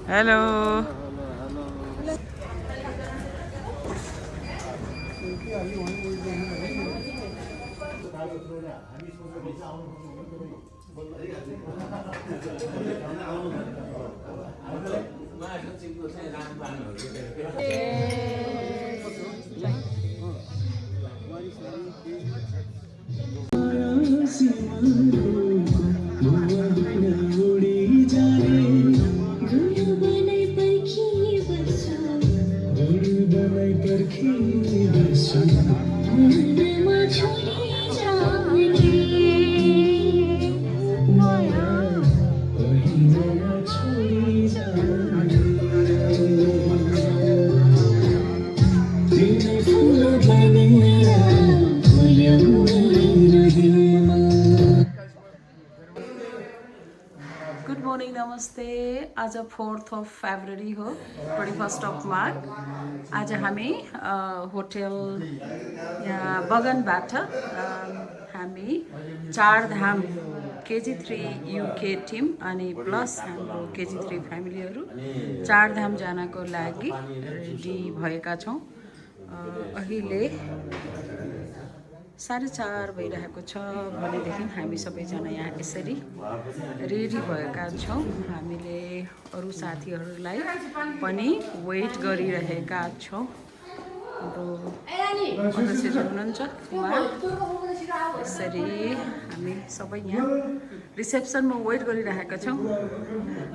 Hello good morning नमस्ते आज 4th of February हो 21st of March आज हामी होटल यहाँ बगनबाट हामी चारधाम KG3 UK टिम अनि प्लस हाम्रो KG3 फ्यामिलीहरू चारधाम जानको लागि रेडी भएका छौँ। अहिले 4:30 भइरहेको छ भनेदेखि हामी सबैजना यहाँ यसरी रेडी भएका छौँ। हामीले अरू साथीहरूलाई पनि वेट गरिरहेका छौँ। हाम्रो अध्यक्ष हुनुहुन्छ यसरी हामी सबै यहाँ रिसेप्सनमा वेट गरिरहेका छौँ।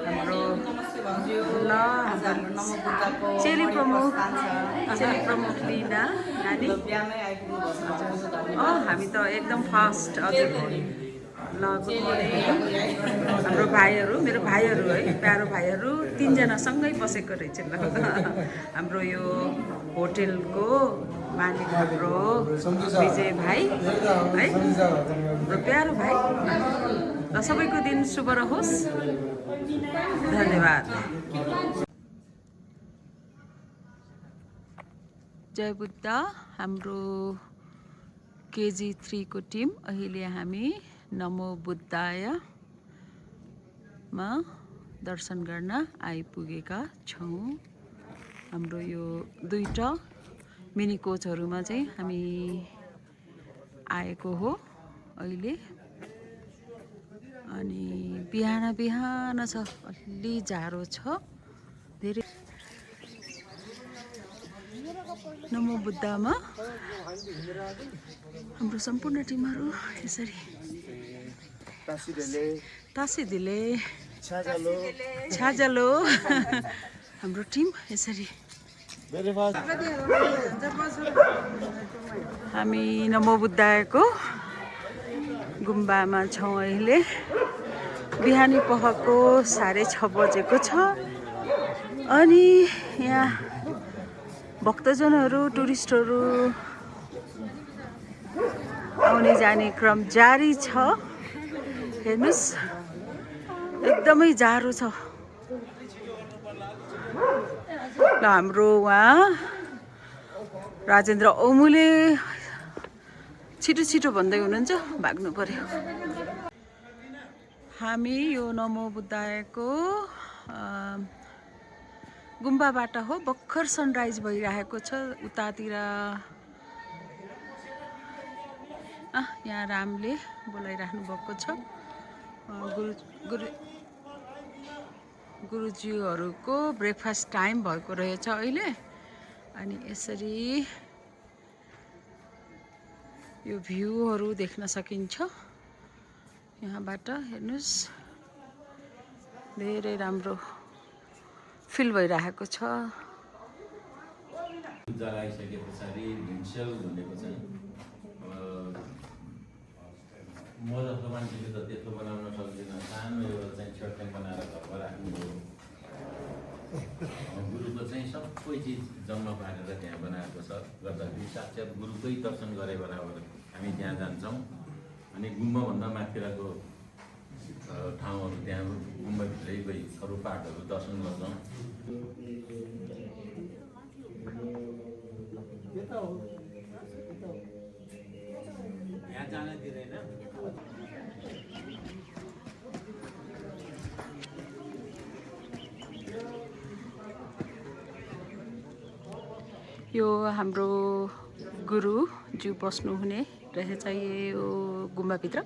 हाम्रो चेली प्रमुख लिना नानी हामी त एकदम फास्ट हजुर ल गुड मर्निङ हाम्रो भाइहरू मेरो भाइहरू है प्यारो भाइहरू 3 जना सँगै बसेको रहेछ ल हाम्रो यो होटलको मालिक हाम्रो विजय भाइ है हाम्रो प्यारो भाइ र सबैको दिन शुभ रहोस्। धन्यवाद। जय बुद्ध। हाम्रो KG3 को टिम अहिले हामी नमो बुद्धायमा दर्शन गर्न आइपुगेका छौँ। हाम्रो यो 2टा मिनी कोचहरूमा चाहिँ हामी आएको हो अहिले। अनि बिहान छ अलि जाडो छ धेरै। नमो बुद्धमा हाम्रो सम्पूर्ण टिमहरू यसरी तासिदिले छाजलो हाम्रो टिम यसरी हामी नमो बुद्धको गुम्बामा छौँ। अहिले बिहानी पखको 6:30 बजेको छ अनि यहाँ भक्तजनहरू टुरिस्टहरू आउने जाने क्रम जारी छ। हेर्नुस् एकदमै जाडो छ। ल हाम्रो उहाँ राजेन्द्र ओमुले छिटो भन्दै हुनुहुन्छ भाग्नु पर्यो। हामी यो नमो बुद्धको गुम्बाबाट हो भर्खर सनराइज भइरहेको छ उतातिर। यहाँ रामले बोलाइराख्नु भएको छ। गुरुजीहरूको ब्रेकफास्ट टाइम भएको रहेछ अहिले। अनि यसरी यो भ्यूहरू देख्न सकिन्छ यहाँबाट। हेर्नुस् धेरै राम्रो फिल भइरहेको छ। जलाइसके पछाडि भिन्सेल भनेको चाहिँ म जस्तो मान्छेले त त्यस्तो बनाउन सक्दिनँ। सानो एउटा चाहिँ छट्याङ बनाएर घरमा राख्नु हो। गुरुको चाहिँ सबै चिज जम्मा पारेर त्यहाँ बनाएको छ। गर्दाखेरि साक्षात् गुरुकै दर्शन गरे बराबर हामी त्यहाँ जान्छौँ। अनि गुम्बाभन्दा माथिरको ठाउँहरू त्यहाँ गुम्बाभित्रै गई अरू पाठहरू दर्शन गर्छौँ। यहाँ जान दिँदैन। यो हाम्रो गुरुज्यू बस्नुहुने रहेछ यो गुम्बाभित्र।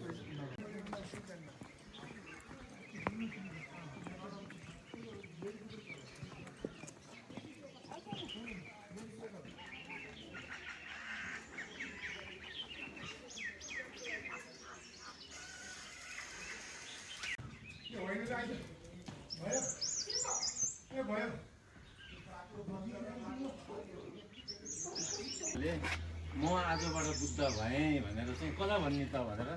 म आजबाट बुद्ध भएँ भनेर चाहिँ कसलाई भन्ने त भनेर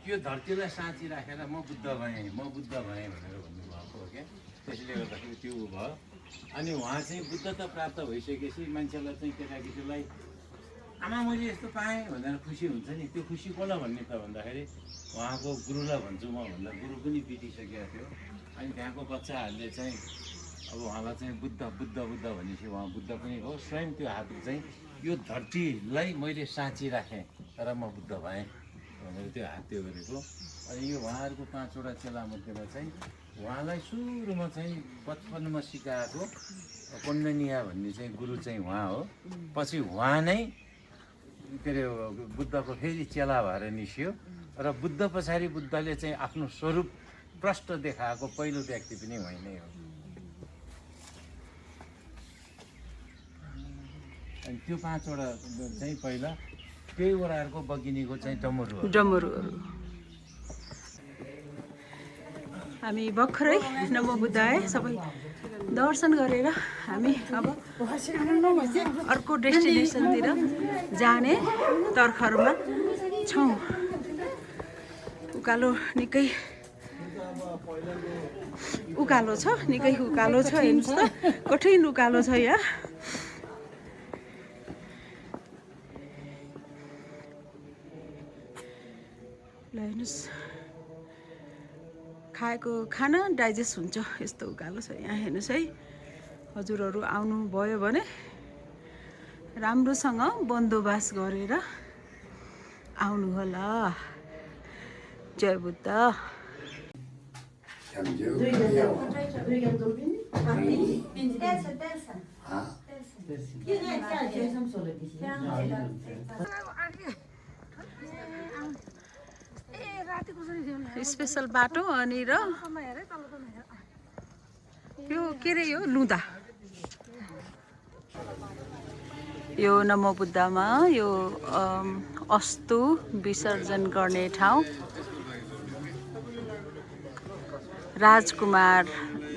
यो धरतीलाई साँची राखेर म बुद्ध भएँ भनेर भन्नुभएको हो क्या। त्यसले गर्दाखेरि त्यो भयो। अनि उहाँ चाहिँ बुद्धता प्राप्त भइसकेपछि मान्छेलाई चाहिँ केटाकेटीलाई आमा मैले यस्तो पाएँ भनेर खुसी हुन्छ नि, त्यो खुसी कसलाई भन्ने त भन्दाखेरि उहाँको गुरुलाई भन्छु म भन्दा गुरु पनि बितिसकेको थियो। अनि त्यहाँको बच्चाहरूले चाहिँ अब उहाँलाई चाहिँ बुद्ध बुद्ध बुद्ध भनेपछि उहाँ बुद्ध पनि हो। स्वयं त्यो हात चाहिँ यो धरतीलाई मैले साँची राखेँ तर म बुद्ध भएँ भनेर त्यो हात त्यो गरेको। अनि यो उहाँहरूको 5 वटा चेलामध्येमा चाहिँ उहाँलाई सुरुमा चाहिँ बचपनमा सिकाएको कौन्डन्या भन्ने चाहिँ गुरु चाहिँ उहाँ हो। पछि उहाँ नै के अरे बुद्धको फेरि चेला भएर निस्क्यो र बुद्ध पछाडि बुद्धले चाहिँ आफ्नो स्वरूप प्रष्ट देखाएको पहिलो व्यक्ति पनि उहाँ नै हो। अनि त्यो 5 वटा चाहिँ पहिला त्यही वडाहरूको बगिनीको चाहिँ डमरुहरू। हामी भर्खरै नमो बुद्धाय सबै दर्शन गरेर हामी अब अर्को डेस्टिनेसनतिर जाने तर्खरमा छौँ। उकालो निकै उकालो छ, निकै उकालो छ। हेर्नुहोस् त कठिन उकालो छ यहाँ। ल हेर्नुहोस् खाएको खाना डाइजेस्ट हुन्छ यस्तो उकालो छ यहाँ। हेर्नुहोस् है, हजुरहरू आउनुभयो भने राम्रोसँग बन्दोबस्त गरेर आउनु होला। जय बुद्ध। स्पेसल बाटो अनि र यो के रे यो लुदा। यो नमो बुद्धमा यो अस्तु विसर्जन गर्ने ठाउँ। राजकुमार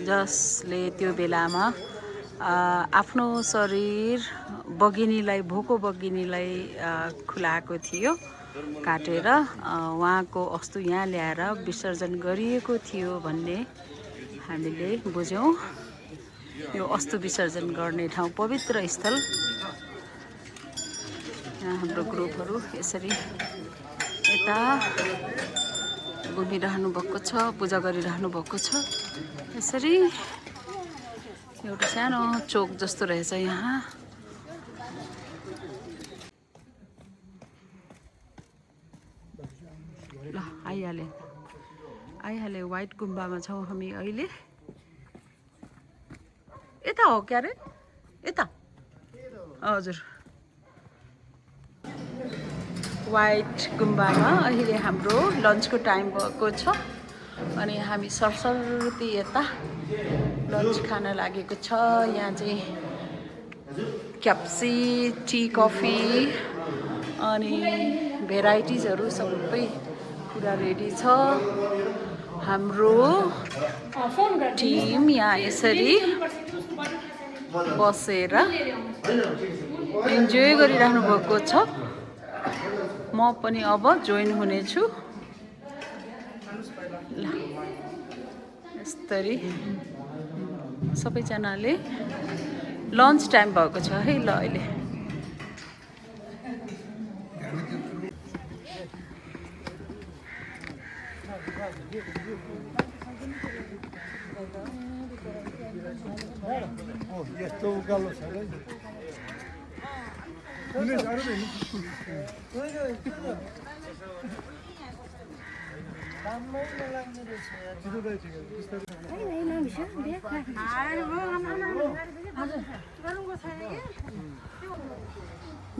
जसले त्यो बेलामा आफ्नो शरीर बगिनीलाई भोको बगिनीलाई खुलाएको थियो काटेर उहाँको अस्तु यहाँ ल्याएर विसर्जन गरिएको थियो भन्ने हामीले बुझ्यौँ। यो अस्तु विसर्जन गर्ने ठाउँ पवित्र स्थल। यहाँ हाम्रो ग्रुपहरू यसरी यता घुमिरहनु भएको छ, पूजा गरिरहनु भएको छ। यसरी एउटा सानो चोक जस्तो रहेछ यहाँ। ल आइहाले व्हाइट गुम्बामा छौँ हामी अहिले। यता हो क्या रे? यता हजुर व्हाइट गुम्बामा अहिले हाम्रो लन्चको टाइम भएको छ अनि हामी सरसर्ती यता लन्च खान लागेको छ। यहाँ चाहिँ क्याप्सी, टी, कफी अनि भेराइटिजहरू सबै कुरा रेडी छ। हाम्रो टिम यहाँ यसरी बसेर इन्जोय गरिरहनु भएको छ। म पनि अब जोइन हुनेछु। ल यसरी सबैजनाले लन्च टाइम भएको छ है। ल अहिले यस्तो उकालो छ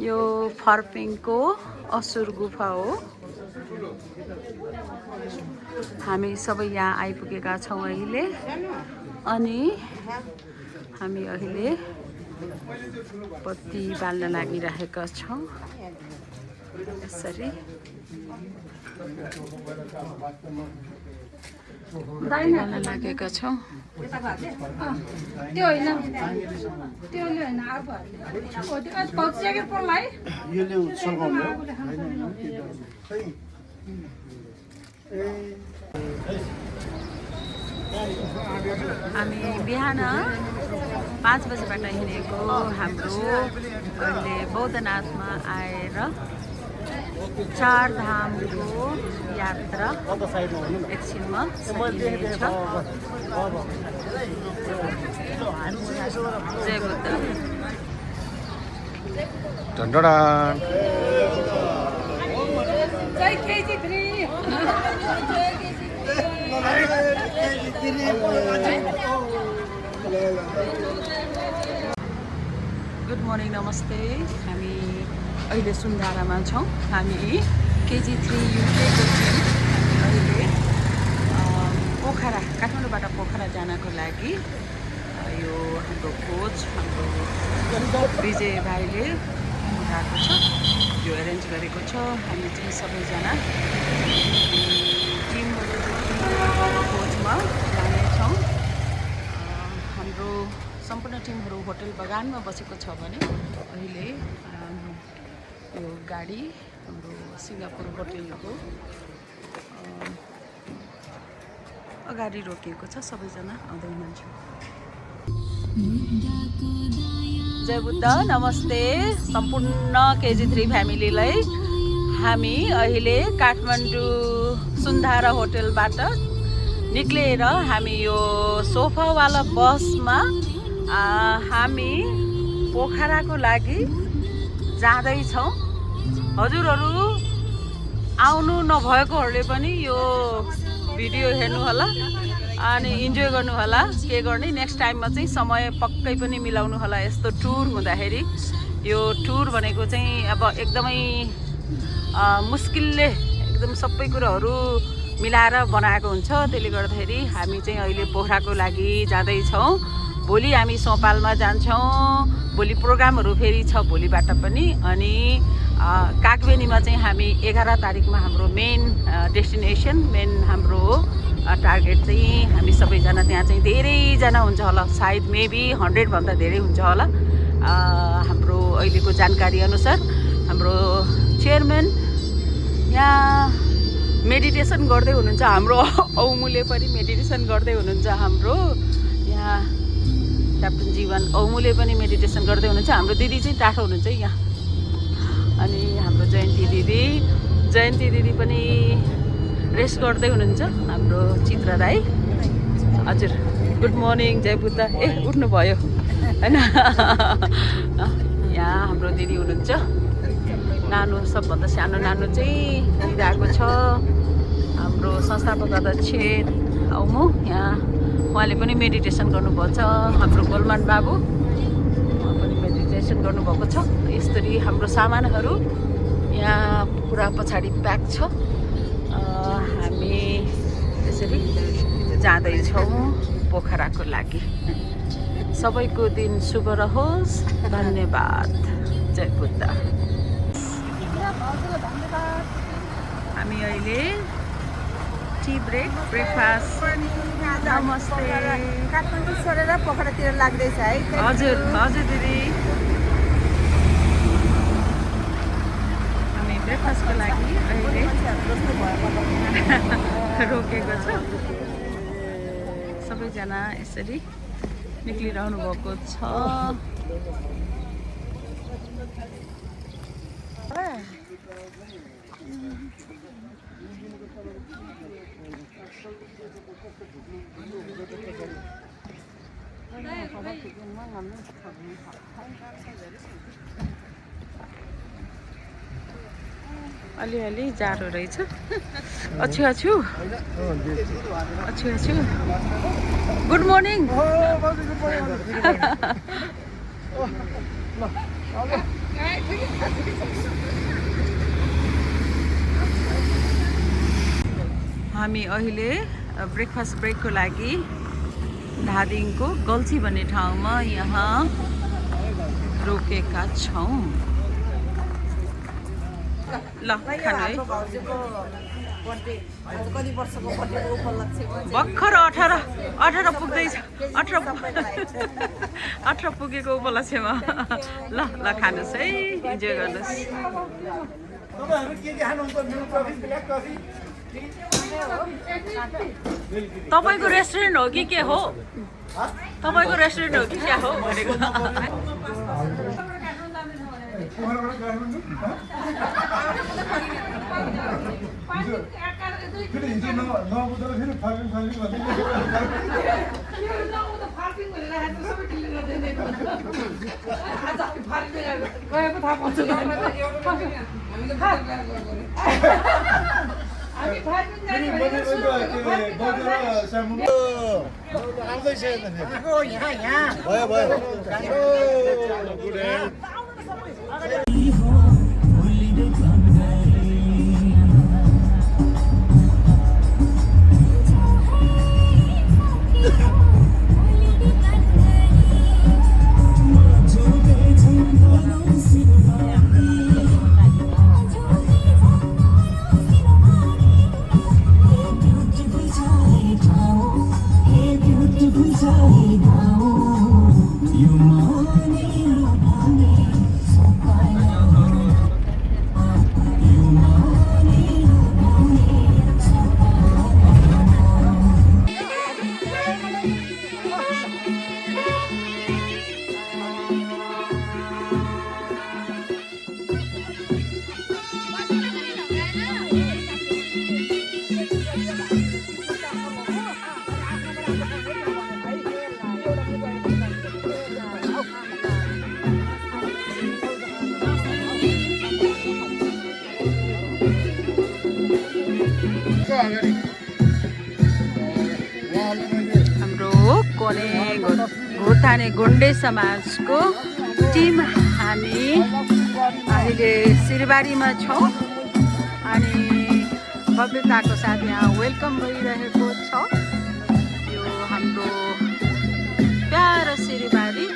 यो फर्पिङको असुर गुफा हो। हामी सबै यहाँ आइपुगेका छौँ अहिले अनि हामी अहिले बत्ती बाल्न लागिरहेका छौँ। यसरी बाल्न लागेका छौँ। त्यो होइन त्यो होइन अब यो ल्याउ सघाउनु हामी बिहान 5 बजेबाट हिँडेको हाम्रो अहिले बौद्धनाथमा आएर 4 धामको यात्रा एकछिनमा सकिनेछ। जय बुद्ध। डन्डडान जय KG3 गुड मर्निङ, नमस्ते। हामी अहिले सुन्धारामा छौँ। हामी KG3 युकेको टिम अहिले पोखरा, काठमाडौँबाट पोखरा जानको लागि यो हाम्रो कोच हाम्रो विजय भाइले उठाएको छ, यो एरेन्ज गरेको छ। हामी चाहिँ सबैजना टिमहरू कोचमा जानेछौँ। हाम्रो सम्पूर्ण टिमहरू होटल बगानमा बसेको छ भने अहिले यो गाडी हाम्रो सिङ्गापुर होटलको अगाडि रोकिएको छ। सबैजना आउँदै हुनुहुन्छ। जय बुद्ध, नमस्ते सम्पूर्ण KG3 फ्यामिलीलाई। हामी अहिले काठमाडौँ सुन्धारा होटलबाट निक्लेर हामी यो सोफावाला बसमा हामी पोखराको लागि जाँदैछौँ। हजुरहरू आउनु नभएकोहरूले पनि यो भिडियो हेर्नु होला अनि इन्जोय गर्नु होला। के गर्ने, नेक्स्ट टाइममा चाहिँ समय पक्कै पनि मिलाउनु होला। यस्तो टुर हुँदाखेरि यो टुर भनेको चाहिँ अब एकदमै मुस्किलले एकदम सबै कुराहरू मिलाएर बनाएको हुन्छ। त्यसले गर्दाखेरि हामी चाहिँ अहिले पोखराको लागि जाँदैछौँ। भोलि हामी सोपालमा जान्छौँ। भोलि प्रोग्रामहरू फेरि छ भोलिबाट पनि। अनि कागबेनीमा चाहिँ हामी 11 तारिकमा हाम्रो मेन डेस्टिनेसन, मेन हाम्रो टार्गेट चाहिँ हामी सबैजना त्यहाँ चाहिँ धेरैजना हुन्छ होला, सायद मेबी 100 भन्दा धेरै हुन्छ होला। हाम्रो अहिलेको जानकारी अनुसार हाम्रो चेयरम्यान यहाँ मेडिटेसन गर्दै हुनुहुन्छ। हाम्रो औमुले पनि मेडिटेसन गर्दै हुनुहुन्छ। हाम्रो यहाँ क्याप्टन जीवन औमुले पनि मेडिटेसन गर्दै हुनुहुन्छ। हाम्रो दिदी चाहिँ टाढो हुनुहुन्छ यहाँ। अनि हाम्रो जयन्ती दिदी पनि रेस्ट गर्दै हुनुहुन्छ। हाम्रो चित्र राई, हजुर गुड मर्निङ, जय बुद्ध। उठ्नु भयो होइन। यहाँ हाम्रो दिदी हुनुहुन्छ। नानु, सबभन्दा सानो नानु चाहिँ दिइरहेको छ। हाम्रो संस्थापक अध्यक्ष औमु यहाँ, उहाँले पनि मेडिटेसन गर्नुभएको छ। हाम्रो गोलमान बाबु पनि मेडिटेसन गर्नुभएको छ। यसरी हाम्रो सामानहरू यहाँ पुरा पछाडि प्याक छ। हामी यसरी जाँदैछौँ पोखराको लागि। सबैको दिन शुभ रहोस्। धन्यवाद। जय बुद्ध। हामी अहिले टी ब्रेकफास्ट। नमस्ते। काठमाडौँ छोडेर पोखरातिर लाग्दैछ है। हजुर हजुर दिदी, हामी ब्रेकफास्टको लागि अहिले रोकेको छ। सबैजना यसरी निक्लिरहनु भएको छ। अलिअलि जाडो रहेछ। अछु अछु अछु अछु। Good morning. हामी अहिले ब्रेकफास्ट ब्रेकको लागि धादिङको गल्छी भन्ने ठाउँमा यहाँ रोकेका छौँ। ल खानु है। भर्खर 18 पुग्दैछ। 18 पुगेको उपलक्ष्यमा। ल ल खानुहोस् है, इन्जोय गर्नुहोस्। तपाईँको रेस्टुरेन्ट हो कि के हो? तपाईँको रेस्टुरेन्ट हो कि क्या हो भनेको। हाम्रो कोने घोताने गोन्डे समाजको टिम हामी अहिले सिरबारीमा छौँ अनि भव्यताको साथ यहाँ वेलकम भइरहेको छ। यो हाम्रो प्यारो सिरबारी।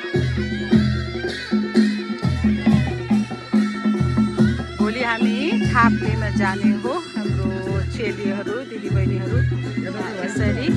भोलि हामी थाप्लेमा जाने हो। हाम्रो चेलीहरू दिदीबहिनीहरू यसरी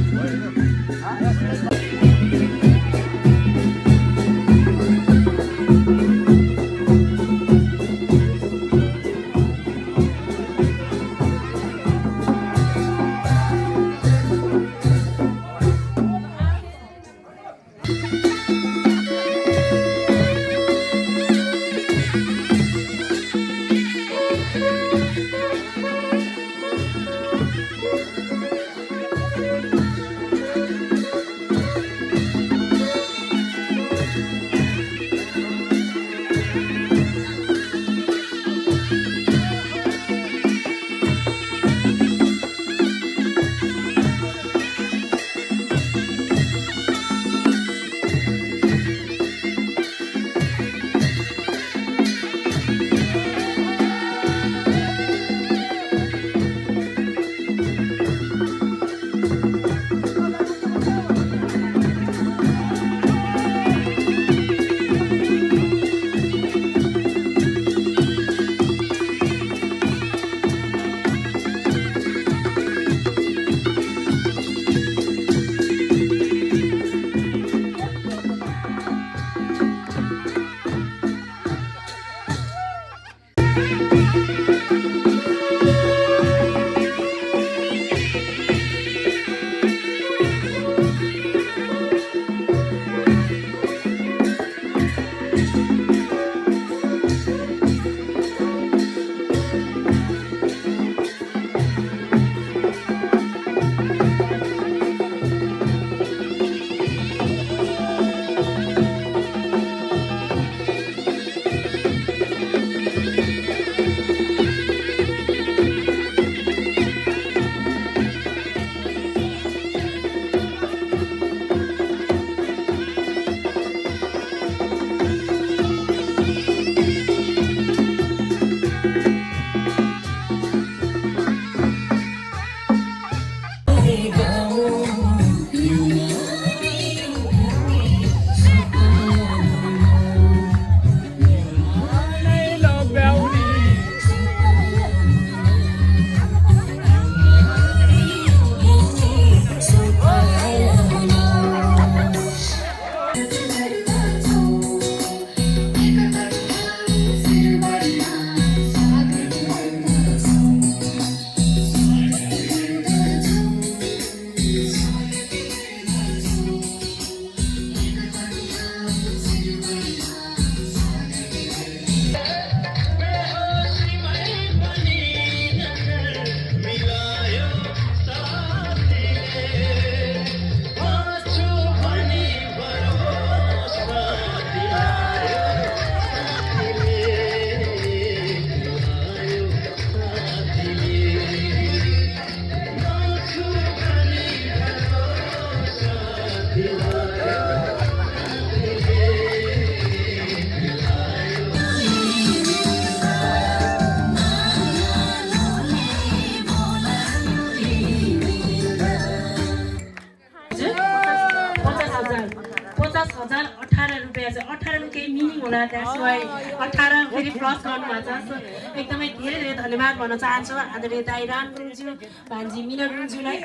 होला द्याट्स वाइ 18 फेरि प्लस गर्नुभएको छ। सो एकदमै धेरै धेरै धन्यवाद भन्न चाहन्छु आदरणीय दाइ राम गुरुज्यू भान्जी मिना गुरुज्यूलाई।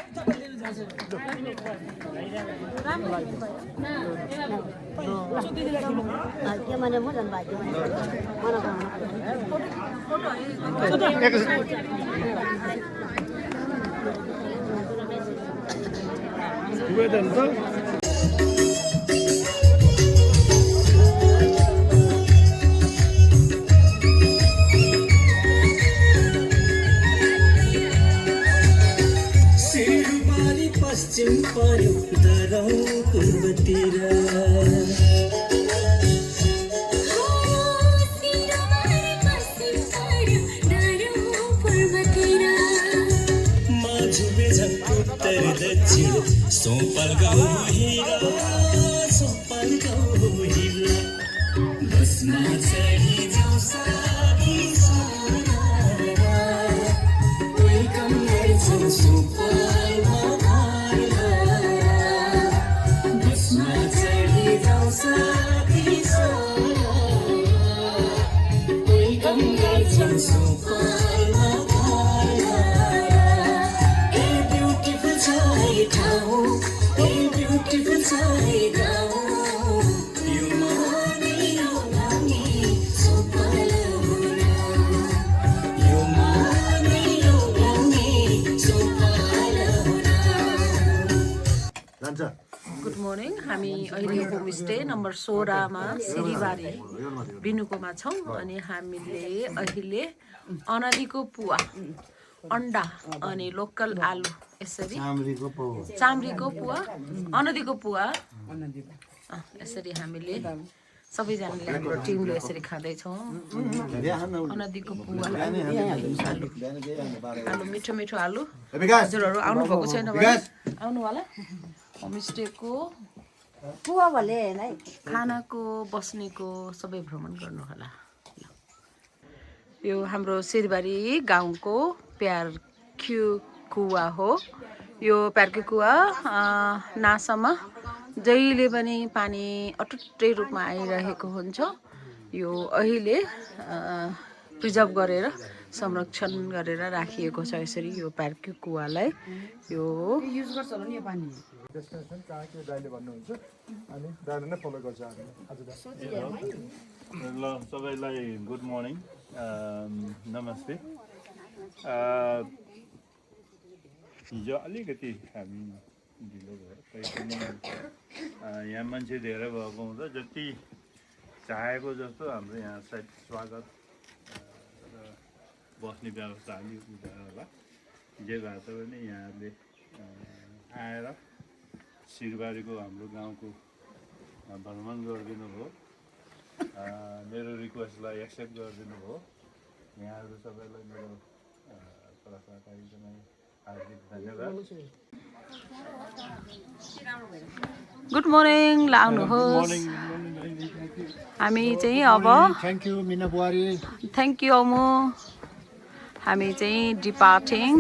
पश्चिम पर्यो दरौ पूर्वतिर उत्तर दक्षिण सोपल गाउँ हिरा सोपल गाउँ हिरा बसमा चढी जाउँ साथी सारा वेलकम गर्छौँ सोपलमा बसमा चढी जाउँ साथी सारा वेलकम गर्छौँ सोपलमा गुड मर्निङ। हामी अहिले होमस्टे नम्बर 16 मा सिरिबारी बिनुकोमा छौँ अनि हामीले अहिले अनदीको पुवा अन्डा अनि लोकल आलु यसरी चाम्रीको पुवा अनदीको पुवा यसरी हामीले सबैजनाले हाम्रो टिमले यसरी खाँदैछौँ। अनदीको पुवा आलु मिठो मिठो आलु। हजुरहरू आउनुभएको छैन भने आउनु होला। होमस्टेको पुवा भले नै खानाको बस्नेको सबै भ्रमण गर्नु होला। यो हाम्रो सिरबारी गाउँको प्यार्क्यु कुवा हो। यो प्यार्क्यु कुवा नासम्म जहिले पनि पानी अटुट्टै रूपमा आइरहेको हुन्छ। यो अहिले प्रिजर्भ गरेर संरक्षण गरेर राखिएको छ यसरी यो प्यार्क्यु कुवालाई। यो युज गर्छ होला नि यो पानी डेस्टिनेसन कहाँ के दाइले भन्नुहुन्छ अनि दाइले नै फलो गर्छ हामी ल सबैलाई गुड मर्निङ नमस्ते। हिजो अलिकति हामी ढिलो भयो तैपनि यहाँ मान्छे धेरै भएको हुँदा जति चाहेको जस्तो हाम्रो यहाँ सायद स्वागत र बस्ने व्यवस्था अलि हुँदैन होला। जे भए तापनि यहाँले आएर सिरबारीको हाम्रो गाउँको भ्रमण गरिदिनु भयो। मेरो रिक्वेस्टलाई एक्सेप्ट गरिदिनु भयो। यहाँहरू सबैलाई मेरो तर्फबाट एकदमै हार्दिक धन्यवाद। गुड मर्निङ ल आउनुहोस्। हामी चाहिँ अब थ्याङ्क यू मिना बुहारी। थ्याङ्क यू अमु। हामी चाहिँ डिपार्टिङ।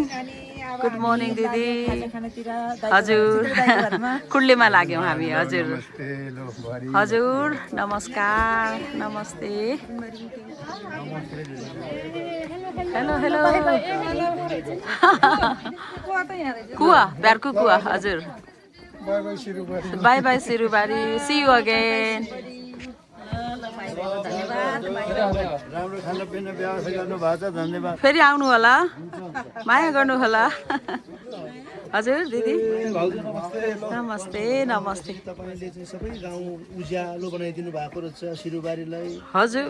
गुड मर्निङ दिदी। हजुर कुर्लेमा लाग्यौँ हामी। हजुर हजुर नमस्कार नमस्ते। हेलो हेलो कुवा प्यार्क्यु कुवा। हजुर bye bye Sirubari. See you again. राम्रो खानापिना व्यवस्था गर्नुभएको छ धन्यवाद। फेरि आउनु होला माया गर्नु होला। हजुर दिदी नमस्ते नमस्ते। तपाईँले चाहिँ सबै गाउँ उज्यालो बनाइदिनु भएको रहेछ सिरुबारीलाई। हजुर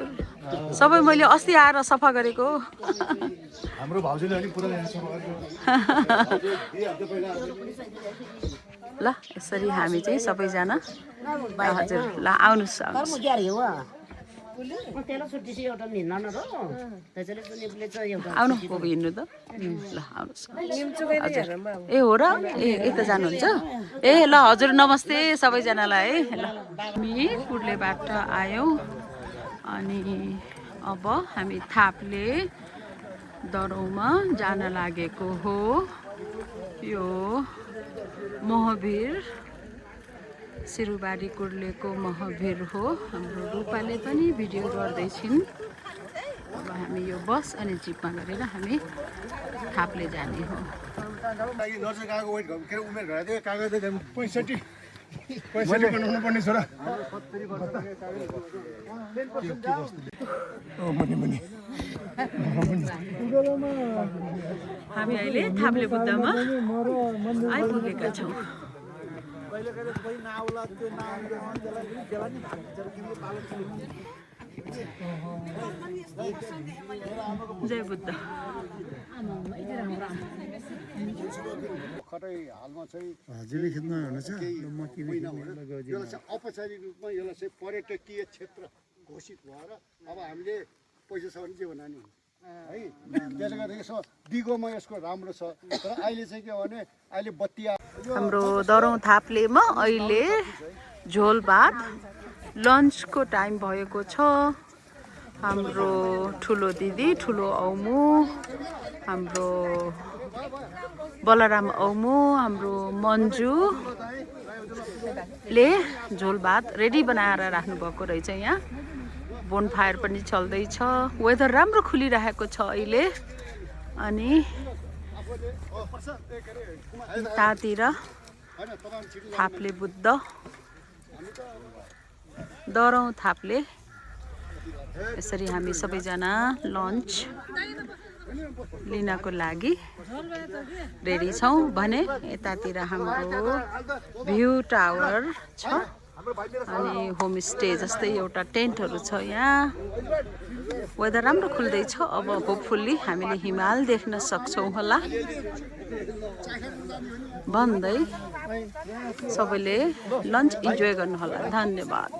सबै मैले अस्ति आएर सफा गरेको। हाम्रो भाउजूले अलिक पुरा ल यसरी हामी चाहिँ सबैजना हजुर ल आउनुहोस् आउनुहोस्। आउनु को हिँड्नु त ल आउनुहोस्। हजुर ए हो र ए यता जानुहुन्छ ए ल हजुर नमस्ते सबैजनालाई है। ल हामी कुर्लेबाट आयौँ अनि अब हामी थाप्ले दरौमा जान लागेको हो। यो महावीर सिरुबारी कुर्लेको महावीर हो। हाम्रो रूपाले पनि भिडियो गर्दैछिन्। अब हामी यो बस अनि जिपमा गरेर हामी थाप्ले जाने हो। हामी अहिले थाप्ले बुद्धमा आइपुगेका छौँ। जय बुद्ध। हजुरले खेल्नु हुनेछ म किन औपचारिक रूपमा यसलाई चाहिँ पर्यटकीय क्षेत्र घोषित भएर अब हामीले पैसा छ भने जे भन्दा नि है त्यसले गर्दा यसो दिगोमा यसको राम्रो छ। तर अहिले चाहिँ के भने अहिले बत्ती हाम्रो दरौँ थाप्लेमा अहिले झोल भात लन्चको टाइम भएको छ। हाम्रो ठुलो दिदी ठुलो औमु हाम्रो बलराम औमु हाम्रो मन्जुले झोल भात रेडी बनाएर राख्नु भएको रहेछ। यहाँ बोनफायर पनि चल्दैछ। वेदर राम्रो खुलिरहेको छ अहिले। अनि यतातिर थाप्ले बुद्ध दरौँ थाप्ले। यसरी हामी सबैजना लन्च लिनको लागि रेडी छौँ भने यतातिर हाम्रो भ्यू टावर छ अनि होमस्टे जस्तै एउटा टेन्टहरू छ। यहाँ वेदर राम्रो खुल्दैछ। अब होपफुल्ली हामीले हिमाल देख्न सक्छौँ होला भन्दै सबैले लन्च इन्जोय गर्नु होला। धन्यवाद।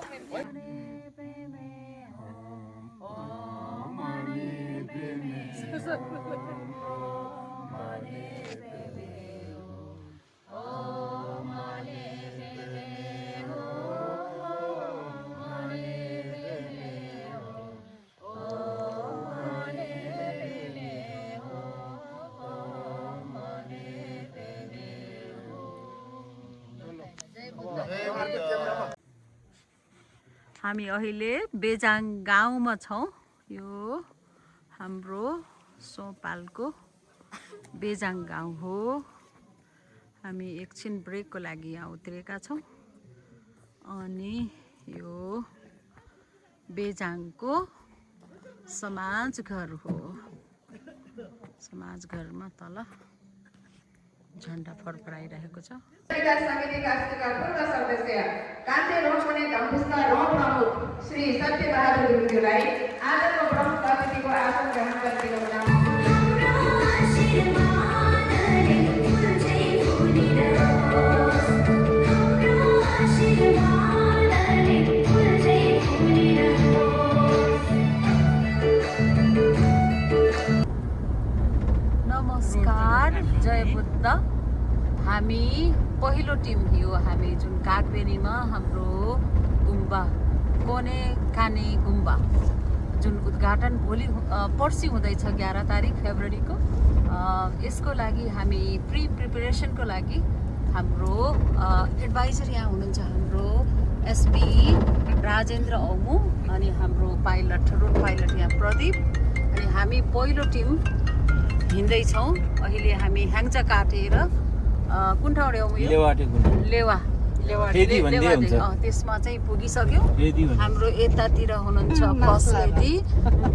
हामी अहिले बेजाङ गाउँमा छौँ। यो हाम्रो सोपालको बेजाङ गाउँ हो। हामी एकछिन ब्रेकको लागि यहाँ उत्रेका छौँ। अनि यो बेजाङको समाज घर हो। समाज घरमा तल झन्डा फडफडाइरहेको छ। समितिका पूर्व सदस्य कान्ति रोमने धम्पुस्का रोम प्रमुख श्री सत्यबहादुर गुरुज्यूलाई आजको प्रमुख अतिथिको आसन ग्रहण गरिदिनु हुन नमस्कार। जय बुद्ध। हामी पहिलो टिम यो हामी जुन कागबेनीमा हाम्रो गुम्बा कोने काने गुम्बा जुन उद्घाटन भोलि पर्सि हुँदैछ 11 तारिक फेब्रुअरीको। यसको लागि हामी प्रिपरेसनको लागि हाम्रो एडभाइजर यहाँ हुनुहुन्छ हाम्रो एसपी राजेन्द्र औमु अनि हाम्रो पाइलट रोड पाइलट यहाँ प्रदीप। अनि हामी पहिलो टिम हिँड्दैछौँ। अहिले हामी ह्याङ्जा काटेर कुन ठाउँ लेवा त्यसमा चाहिँ पुगिसक्यौँ। हाम्रो यतातिर हुनुहुन्छ फर्स्ट लेडी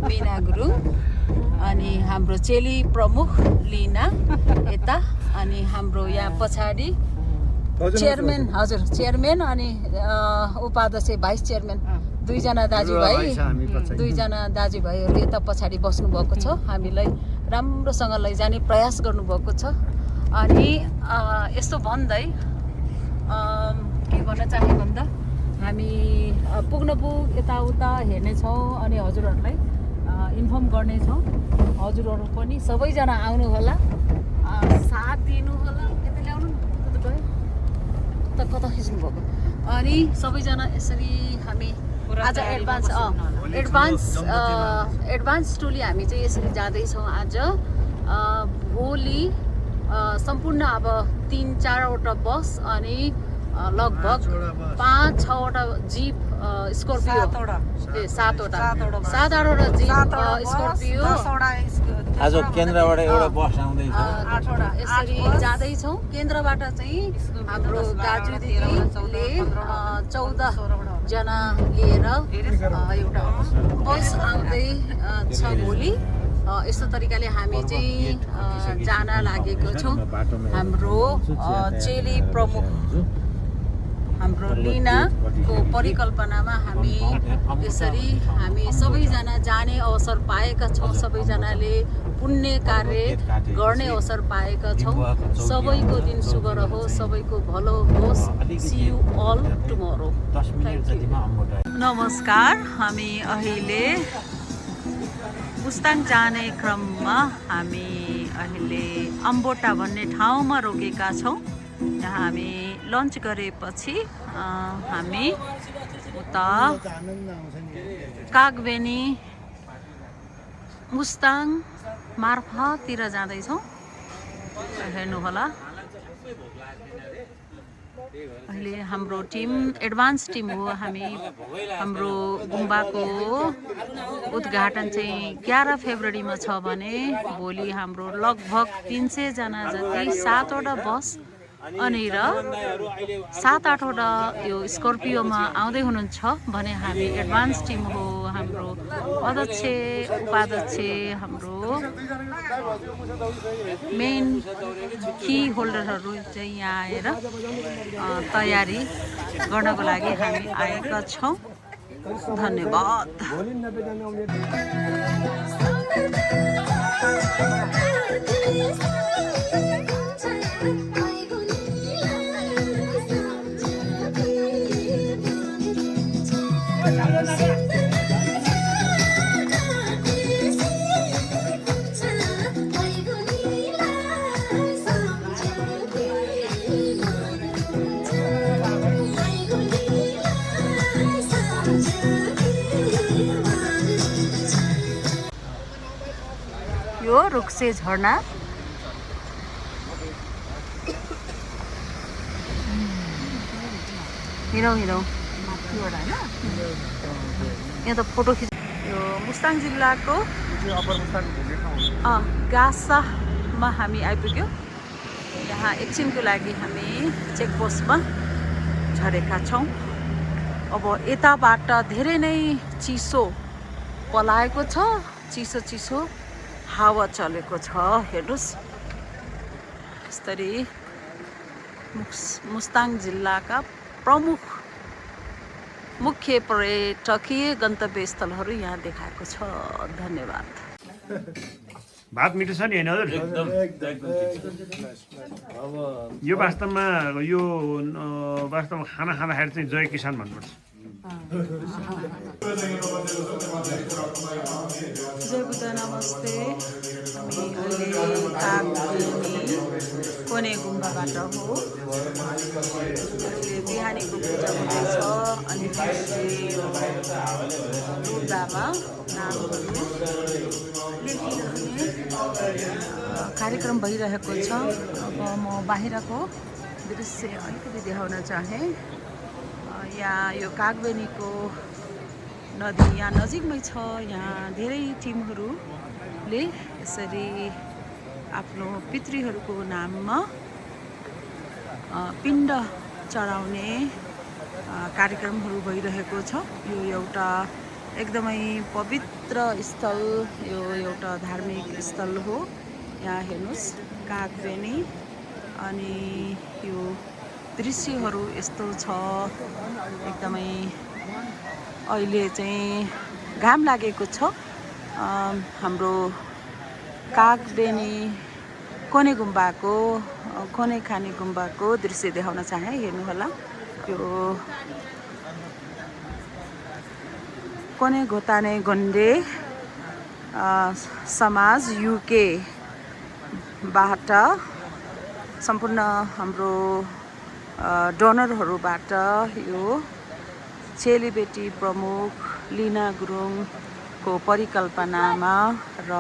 मिना गुरुङ अनि हाम्रो चेली प्रमुख लिना यता अनि हाम्रो यहाँ पछाडि चेयरम्यान हजुर चेयरम्यान अनि उपाध्यक्ष भाइस चेयरम्यान दुईजना दाजुभाइहरू यता पछाडि बस्नुभएको छ। हामीलाई राम्रोसँग लैजाने प्रयास गर्नुभएको छ। अनि यस्तो भन्दै के भन्न चाहे भन्दा हामी पुग्न यताउता हेर्नेछौँ अनि हजुरहरूलाई इन्फर्म गर्नेछौँ। हजुरहरू पनि सबैजना आउनु होला, साथ दिनु होला। यता ल्याउनु गयो त कता खिच्नु भएको। अनि सबैजना यसरी हामी आज एडभान्स टोली हामी चाहिँ यसरी जाँदैछौँ आज। भोलि सम्पूर्ण अब 3-4वटा बस अनि लगभग 5-6वटा जीप स्कर्पियो 7-8वटा जीप स्कर्पियो आज केन्द्रबाट एउटा बस आउँदैछ यसरी जाँदैछौँ। केन्द्रबाट चाहिँ हाम्रो गाजु दिदीले 14जना लिएर एउटा बस आउँदै छ भोलि। यस्तो तरिकाले हामी चाहिँ जान लागेको छौँ। हाम्रो चेली प्रमुख हाम्रो लिनाको परिकल्पनामा हामी यसरी हामी सबैजना जाने अवसर पाएका छौँ। सबैजनाले पुण्य कार्य गर्ने अवसर पाएका छौँ। सबैको दिन शुभ रहोस्, सबैको भलो होस्। See you all tomorrow. नमस्कार, हामी अहिले मुस्ताङ जाने क्रममा हामी अहिले अम्बोटा भन्ने ठाउँमा रोकेका छौँ। यहाँ हामी लन्च गरेपछि हामी उता कागबेनी मुस्ताङ मार्फततिर जाँदैछौँ। हेर्नु होला, अहिले हाम्रो टिम एडभान्स टिम हो। हाम्रो गुम्बाको उद्घाटन चाहिँ 11 फेब्रुअरीमा छ भने भोलि हाम्रो लगभग 300 जना जति 7वटा बस अनि र 7-8वटा यो स्कर्पियोमा आउँदै हुनुहुन्छ भने हामी एडभान्स टिम हो। हाम्रो अध्यक्ष उपाध्यक्ष हाम्रो मेन की होल्डरहरू चाहिँ यहाँ आएर तयारी गर्नको लागि हामी आएका छौँ। धन्यवाद। यो रुक्से झरना हिँडौँ यहाँ त फोटो खिच। यो मुस्ताङ जिल्लाको गासामा हामी आइपुग्यौँ। यहाँ एकछिनको लागि हामी चेकपोस्टमा झरेका छौँ। अब यताबाट धेरै नै चिसो पलाएको छ, चिसो हावा चलेको छ। हेर्नुहोस्, यसरी मुस्ताङ जिल्लाका प्रमुख मुख्य पर्यटकीय गन्तव्य स्थलहरू यहाँ देखाएको छ। धन्यवाद। भात मिठो छ नि होइन हजुर? यो वास्तवमा खाना खाँदाखेरि चाहिँ जय किसान भन्नुपर्छ। जय बुद्ध, नमस्ते। हामी अहिले कागबेनी कोने गुम्बाबाट हो। अहिले बिहानीको पूजा हुँदैछ अनि यो रुदामा नामहरू लेखिरहने कार्यक्रम भइरहेको छ। अब म बाहिरको दृश्य अलिकति देखाउन चाहेँ। यहाँ यो कागबेनीको नदी यहाँ नजिकमै छ। यहाँ धेरै टिमहरूले यसरी आफ्नो पितृहरूको नाममा पिण्ड चढाउने कार्यक्रमहरू भइरहेको छ। यो एउटा एकदमै पवित्र स्थल, यो एउटा धार्मिक स्थल हो। यहाँ हेर्नुहोस् कागबेनी अनि यो दृश्यहरू यस्तो छ। एकदमै अहिले चाहिँ घाम लागेको छ। हाम्रो कागबेनी कोने खाने गुम्बाको दृश्य देखाउन चाहे। हेर्नु होला, यो कोने घोताने गन्डे समाज युके बाट सम्पूर्ण हाम्रो डोनरहरूबाट यो चेलीबेटी प्रमुख लिना गुरुङको परिकल्पनामा र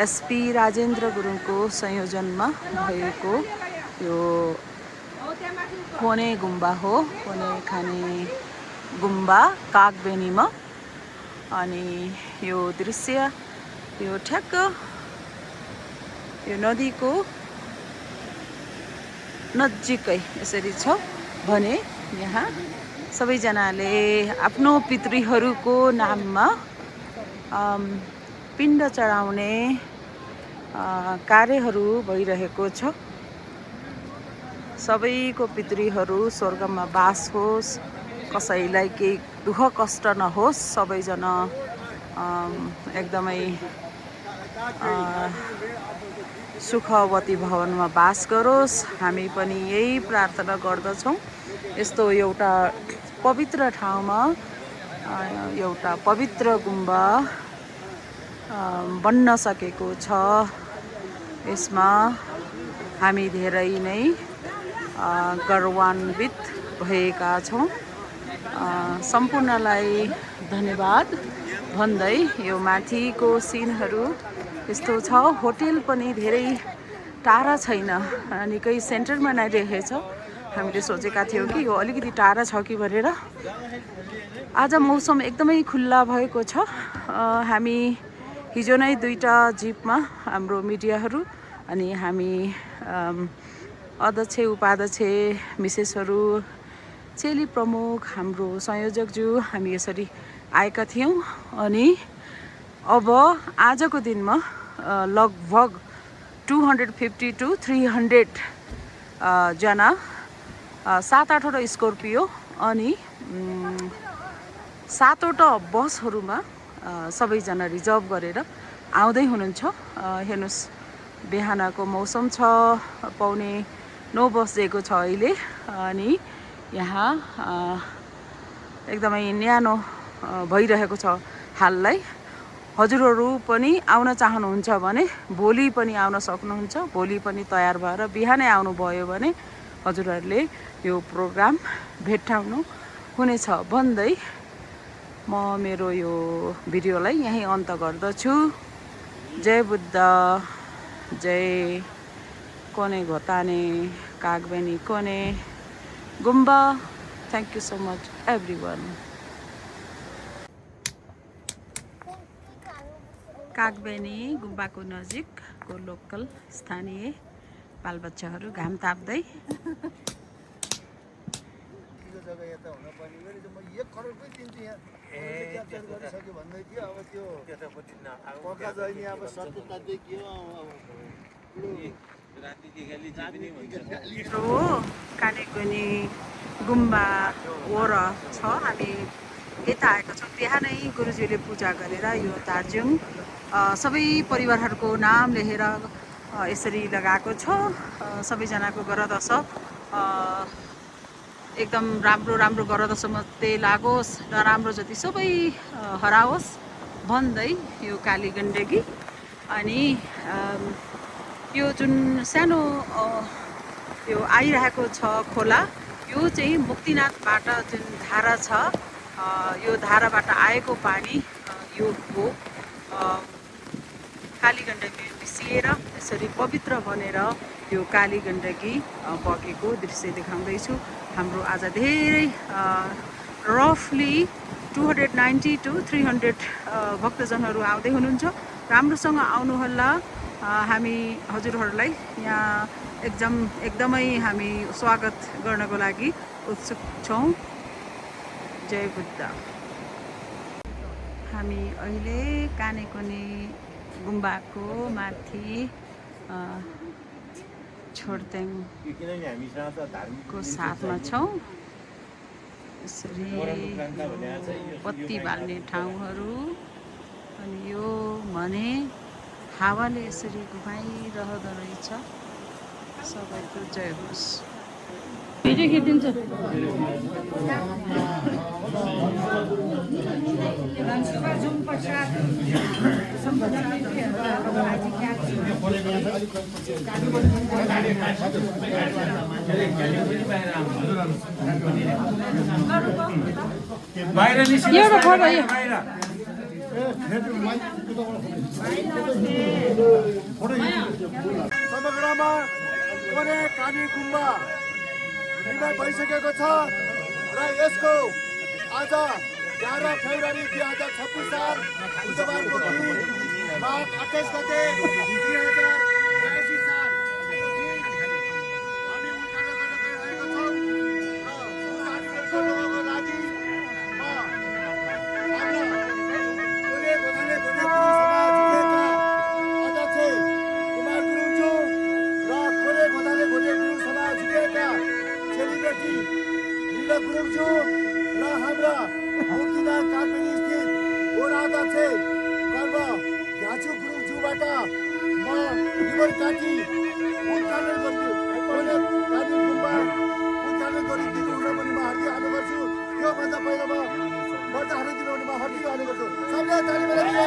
एसपी राजेन्द्र गुरुङको संयोजनमा भएको यो कोने गुम्बा हो, कोने खाने गुम्बा कागबेनीमा। अनि यो दृश्य यो ठ्याक्क यो नदीको नजिकै यसरी छ भने यहाँ सबैजनाले आफ्नो पितृहरूको नाममा पिण्ड चढाउने कार्यहरू भइरहेको छ। सबैको पितृहरू स्वर्गमा बास होस्, कसैलाई केही दुःख कष्ट नहोस्, सबैजना एकदमै सुखवती भवनमा बास गरोस्। हामी पनि यही प्रार्थना गर्दछौँ। यस्तो एउटा पवित्र ठाउँमा एउटा पवित्र गुम्बा बन्न सकेको छ। यसमा हामी धेरै नै गर्वान्वित भएका छौँ। सम्पूर्णलाई धन्यवाद भन्दै यो माथिको सिनहरू यस्तो छ। होटेल पनि धेरै टाढा छैन, निकै सेन्टरमा नै रहेछ। हामीले सोचेका थियौँ कि यो अलिकति टाढा छ कि भनेर। आज मौसम एकदमै खुल्ला भएको छ। हामी हिजो नै 2टा जिपमा हाम्रो मिडियाहरू अनि हामी अध्यक्ष उपाध्यक्ष मिसेसहरू, चेली प्रमुख, हाम्रो संयोजकज्यू हामी यसरी आएका थियौँ। अनि अब आजको दिनमा लगभग 250 to 300 जना 7-8वटा स्कर्पियो अनि 7वटा बसहरूमा सबैजना रिजर्भ गरेर आउँदै हुनुहुन्छ। हेर्नुहोस्, बिहानको मौसम छ, 8:45 बजेको छ अहिले। अनि यहाँ एकदमै न्यानो भइरहेको छ हाललाई। हजुरहरू पनि आउन चाहनुहुन्छ भने भोलि पनि आउन सक्नुहुन्छ। भोलि पनि तयार भएर बिहानै आउनुभयो भने हजुरहरूले यो प्रोग्राम भेट्टाउनु हुनेछ भन्दै म मेरो यो भिडियोलाई यहीँ अन्त गर्दछु। जय बुद्ध, जय कोने घोताने कागबेनी कोने गुम्बा। Thank you so much everyone. Kagbeni गुम्बाको नजिकको लोकल स्थानीय बालबच्चाहरू घाम ताप्दै कानेगुनी गुम्बा वर छ। हामी यता आएको छौँ। बिहानै गुरुजीले पूजा गरेर यो दार्जिलिङ सबै परिवारहरूको नाम लेखेर यसरी लगाएको छ। सबैजनाको गरदश एकदम राम्रो राम्रो गरदश मात्रै लागोस्, नराम्रो जति सबै हराओस् भन्दै यो काली गण्डकी अनि यो जुन सानो यो आइरहेको छ खोला, यो चाहिँ मुक्तिनाथबाट जुन धारा छ, यो धाराबाट आएको पानी यो हो काली गण्डकी मिसिएर यसरी पवित्र बनेर यो काली गण्डकी बगेको दृश्य देखाउँदैछु। हाम्रो आज धेरै रफली 290 to 300 भक्तजनहरू आउँदै हुनुहुन्छ। राम्रोसँग आउनुहोला। हामी हजुरहरूलाई यहाँ एकदमै हामी स्वागत गर्नको लागि उत्सुक छौँ। जय बुद्ध। हामी अहिले कानेकुनी गुम्बाको माथि छोर्तेङको साथमा छौँ। यसरी बत्ती बाल्ने ठाउँहरू अनि यो भने हावाले यसरी घुमाइरहँदो रहेछ। सबैको जय होस्। भिडियो खिचिदिन्छ। समग्रमा कोने काली गुम्बा निर्माण भइसकेको छ र यसको आज 11 फेब्रुअरी 2026 साल बुधबारको दिन माघ 28 गते 2082 साल हामी उद्घाटन गर्न गइरहेको छौँ र उद्घाटनको लागि गुरुङज्यू र हाम्रा मुक्तिदार काठमाडौँ स्थित वडा अध्यक्ष कर्म घाँचु गुरुङज्यूबाट म रिवर काटी उद्घाटन काटी गुम्बा उद्घाटन गरिदिनु हुन पनि म हार्दिक अनुरोध गर्छु। त्योभन्दा पहिला म बर्ता हालिदिनु हुन म हार्दिक अनुरोध गर्छु। सबैलाई ताली बजाइदिनु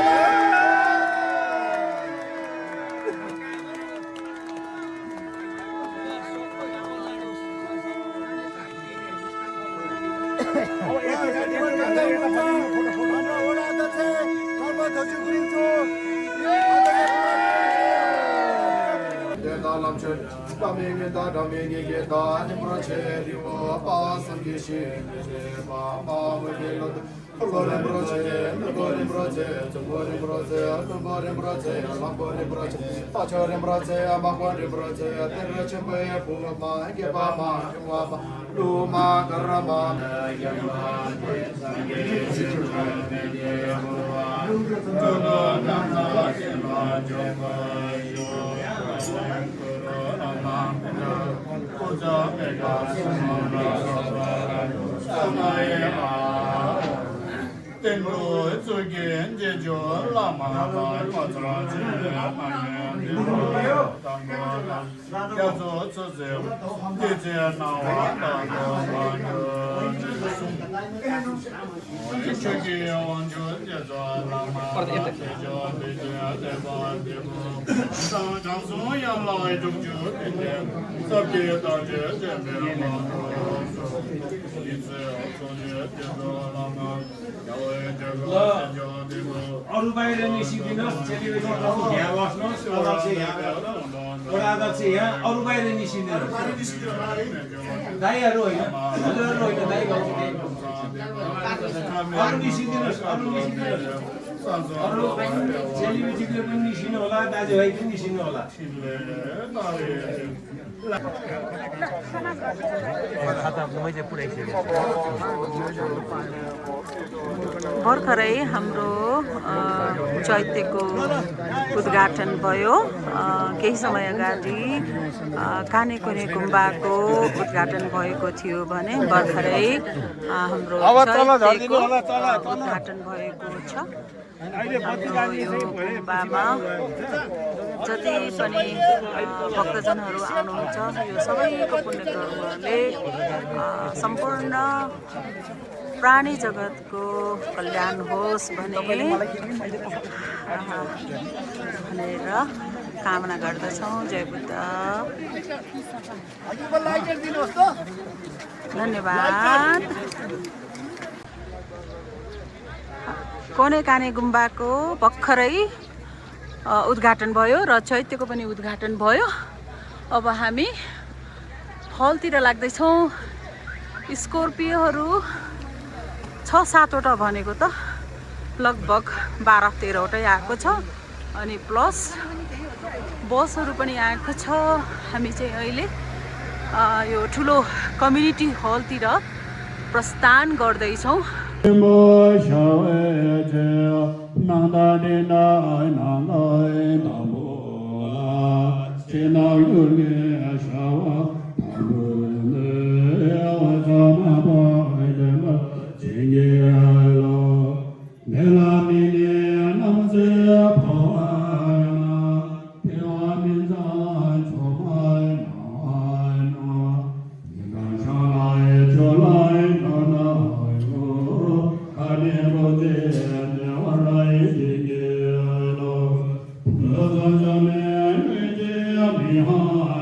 अरू बाहिर निस्किदिनुहोस्, चेलीबेटी यहाँ बस्नुहोस्, अध्यक्ष यहाँ, वडा अध्यक्ष यहाँ, अरू बाहिर निस्किदिनुहोस्। दाईहरू होइन, हजुरहरू होइन, दाई भाउजू अरू निस्किदिनुहोस्, अरू चेलीबेटीले पनि निस्किनु होला, दाजुभाइ पनि निस्किनु होला। भर्खरै हाम्रो चैत्यको उद्घाटन भयो। केही समय अगाडि कानेकोने गुम्बाको उद्घाटन भएको थियो भने भर्खरै हाम्रो चैत्यको उद्घाटन भएको छ। हाम्रो यो गुम्बामा जति पनि भक्तजनहरू आउनुहुन्छ यो सबैको पुण्यकर्मले सम्पूर्ण प्राणी जगतको कल्याण होस् भनेर कामना गर्दछौँ। जय बुद्ध। धन्यवाद। कोने काने गुम्बाको भर्खरै उद्घाटन भयो र चैत्यको पनि उद्घाटन भयो। अब हामी हलतिर लाग्दैछौँ। स्कर्पियोहरू 6-7वटा भनेको त लगभग 12-13वटै आएको छ अनि प्लस बसहरू पनि आएको छ। हामी चाहिँ अहिले यो ठुलो कम्युनिटी हलतिर प्रस्थान गर्दैछौँ। Behind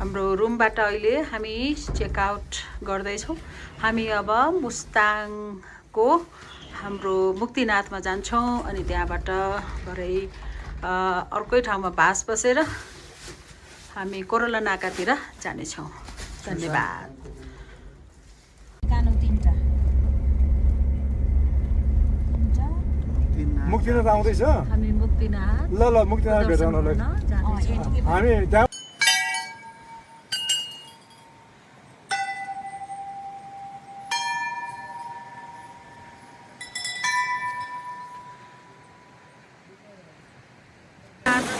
हाम्रो रुमबाट अहिले हामी चेकआउट गर्दैछौँ। हामी अब मुस्ताङको हाम्रो मुक्तिनाथमा जान्छौँ अनि त्यहाँबाट भरै अर्कै ठाउँमा बास बसेर हामी कोरोला नाकातिर जानेछौँ। धन्यवाद। मुक्तिनाथ आउँदैछ हामी मुक्तिनाथ ल ल मुक्तिनाथ भेटाउनलाई हामी त्यहाँ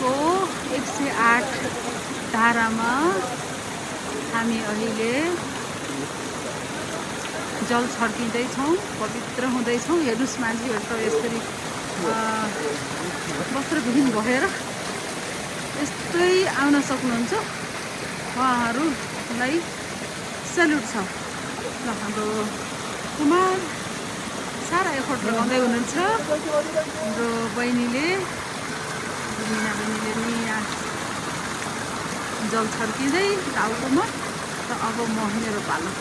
को 108 धारामा हामी अहिले जल छर्किँदैछौँ, पवित्र हुँदैछौँ। हेर्नुहोस् मान्छेहरू त यसरी वस्त्रविहीन भएर यस्तै आउन सक्नुहुन्छ। उहाँहरूलाई सेल्युट छ। ल हाम्रो कुमार सारा एफोर्ट लगाउँदै हुनुहुन्छ। हाम्रो बहिनीले मिना बहिनीले पनि यहाँ जल छर्किँदै टाउकोमा। र अब म मेरो पालो।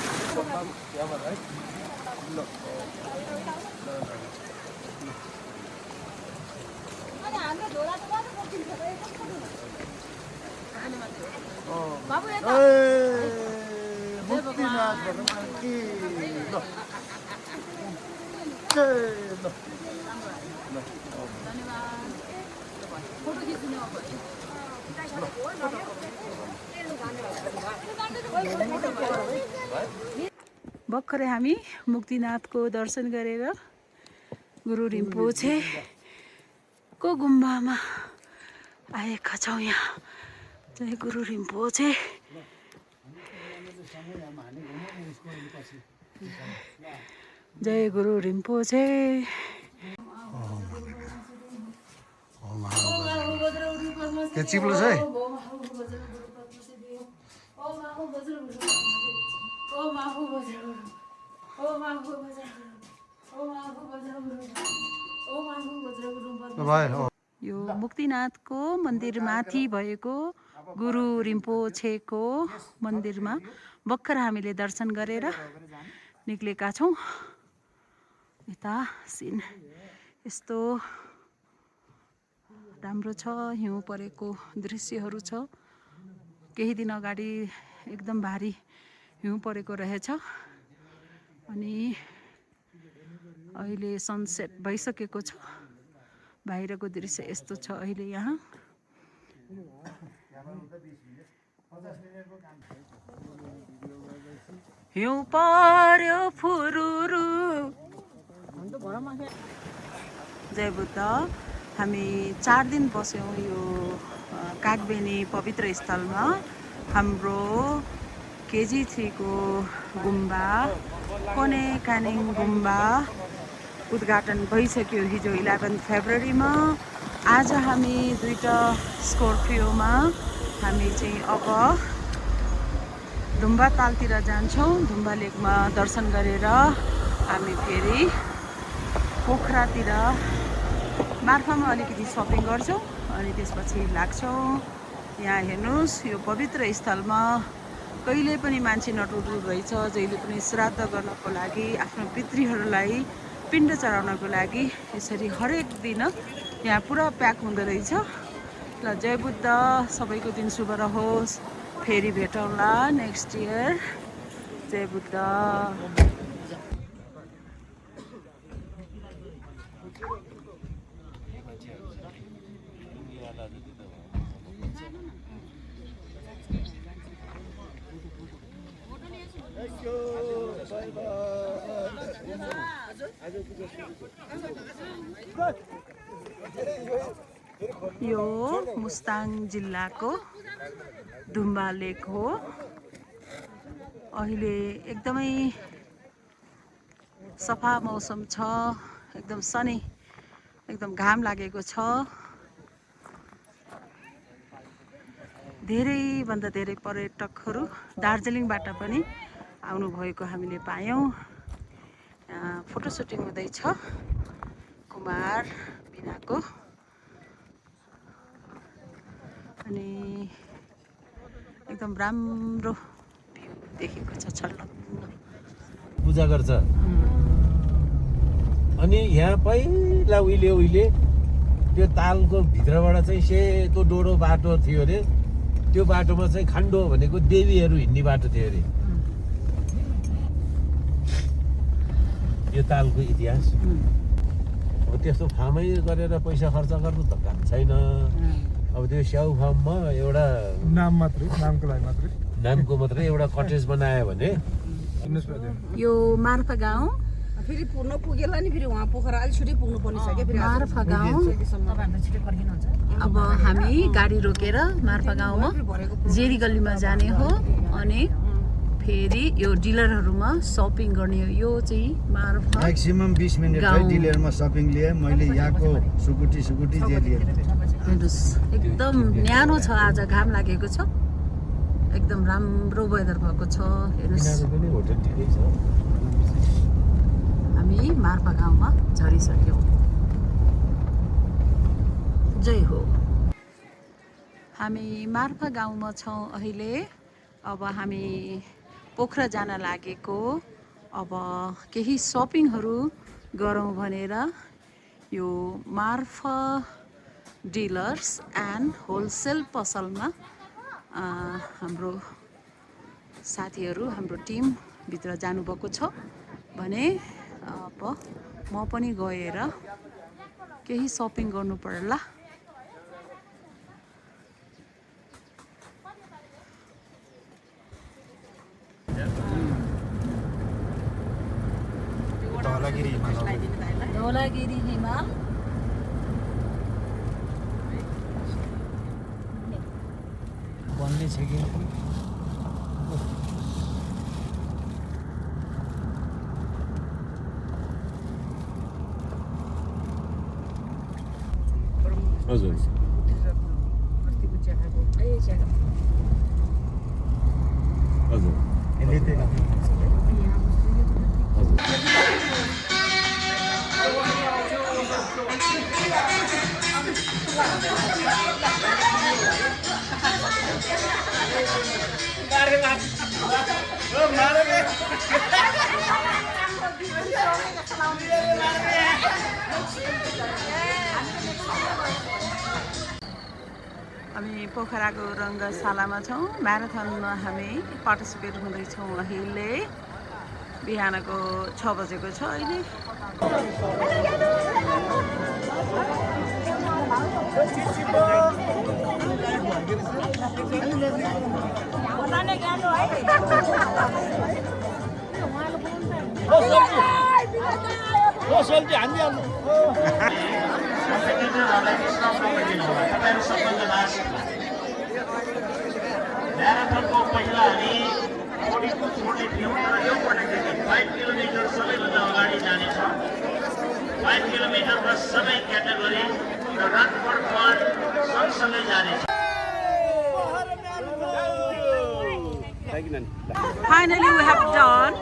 मुक्तिनाथ भगवान की फोटो खिच्नु भर्खरै हामी मुक्तिनाथको दर्शन गरेर गुरु रिम्पोछेको गुम्बामा आएका छौँ। यहाँ जय गुरु रिम्पोछे। जय गुरु रिम्पोछे। के चिप्लो छ है यो मुक्तिनाथको मन्दिरमाथि भएको गुरु रिम्पोछेको मन्दिरमा भर्खर हामीले दर्शन गरेर निक्लेका छौँ। यता सिन यस्तो राम्रो छ। हिउँ परेको दृश्यहरू छ। केही दिन अगाडि एकदम भारी हिउँ परेको रहेछ अनि अहिले सनसेट भइसकेको छ। बाहिरको दृश्य यस्तो छ अहिले यहाँ। हिउँ पर्यो फुरुरु। जय बुद्ध। हामी 4 दिन बस्यौँ यो कागबेनी पवित्र स्थलमा। हाम्रो KG3 को गुम्बा कोने कानिङ गुम्बा उद्घाटन भइसक्यो हिजो 11 फेब्रुअरीमा। आज हामी दुईटा स्कर्पियोमा हामी चाहिँ अब ढुम्बा तालतिर जान्छौँ। ढुम्बा लेकमा दर्शन गरेर हामी फेरि पोखरातिर मार्फामा अलिकति सपिङ गर्छौँ अनि त्यसपछि लाग्छौँ। यहाँ हेर्नुहोस् यो पवित्र स्थलमा कहिले पनि मान्छे नटुट्नु रहेछ। जहिले पनि श्राद्ध गर्नको लागि आफ्नो पितृहरूलाई पिण्ड चढाउनको लागि यसरी हरेक दिन यहाँ पुरा प्याक हुँदो रहेछ। ल जय बुद्ध। सबैको दिन शुभ रहोस्। फेरि भेटौँला नेक्स्ट इयर। जय बुद्ध। यो मुस्ताङ जिल्लाको डुम्बा लेक हो। अहिले एकदमै सफा मौसम छ, एकदम सनी, एकदम घाम लागेको छ। धेरैभन्दा धेरै पर्यटकहरू दार्जिलिङबाट पनि आउनुभएको हामीले पायौँ। फोटो सुटिङ हुँदैछ कुमार बिनाको। अनि एकदम राम्रो भ्यू देखेको छ, छल्लङ्ग पूजा गर्छ। अनि यहाँ पहिला उहिले त्यो तालको भित्रबाट चाहिँ सेतो डोडो बाटो थियो अरे। त्यो बाटोमा चाहिँ खान्डो भनेको देवीहरू हिँड्ने बाटो थियो अरे। यो तालको इतिहास। अब त्यस्तो फार्मै गरेर पैसा खर्च गर्नु त काम छैन। अब त्यो स्याउ फार्ममा एउटा नामको मात्रै एउटा कटेज बनायो भने यो मार्फा गाउँ फेरि पुग्न पुगेला नि, फेरि उहाँ पोखरा अलि छिटै पुग्नु पर्ने छ क्या। फेरि मार्फा गाउँ अब हामी गाडी रोकेर मार्फा गाउँमा जेरी गल्लीमा जाने हो अनि फेरि यो डिलरहरूमा सपिङ गर्ने हो। यो चाहिँ मार्फा म्याक्सिमम 20 मिनट डिलरमा सपिङ लिए मैले यहाँको सुकुटी जे लिए। हेर्नुहोस् एकदम न्यानो छ, आज घाम लागेको छ, एकदम राम्रो वेदर भएको छ। हेर्नुहोस् हामी मार्फा गाउँमा झरिसक्यौँ। जय हो। हामी मार्फा गाउँमा छौँ अहिले। अब हामी पोखरा जान लागेको। अब केही सपिङहरू गरौँ भनेर यो मार्फा डिलर्स एन्ड होलसेल पसलमा हाम्रो साथीहरू, हाम्रो टिमभित्र जानुभएको छ भने अब म पनि गएर केही सपिङ गर्नु पर्ला। धौलागिरी हिमाल बन्ने छ कि हजुर हामी पोखराको रङ्गशालामा छौँ। म्याराथनमा हामी पार्टिसिपेट हुँदैछौँ। अहिले बिहानको 6 बजेको छ अहिले। म्याराथनको पहिला हामी छोडेको छोड्ने थियौँ, तर यो पटक 5 किलोमिटर सबैभन्दा अगाडि जानेछौँ। 5 किलोमिटरमा सबै क्याटेगोरी र रन फर फन सँगसँगै जानेछ। Finally we have done.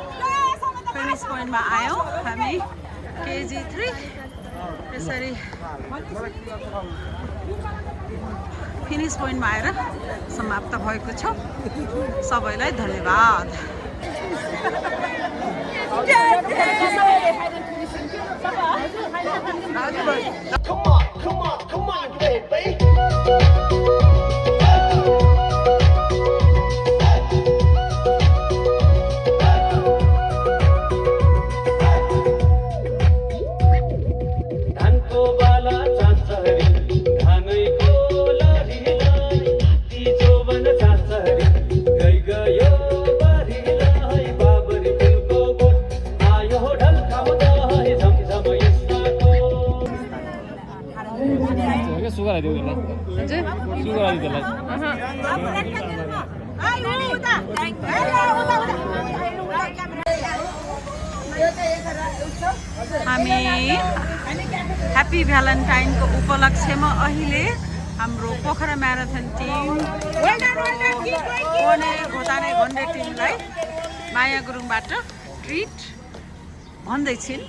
Finish point मा आयौँ हामी। KG3 यसरी फिनिस पोइन्टमा आएर समाप्त भएको छ। सबैलाई धन्यवाद। Come on, baby. हामी ह्याप्पी भ्यालेन्टाइनको उपलक्ष्यमा अहिले हाम्रो पोखरा म्याराथन टिम कोने घोटाने घन्डे टिमलाई माया गुरुङबाट ट्रिट भन्दैछिन्।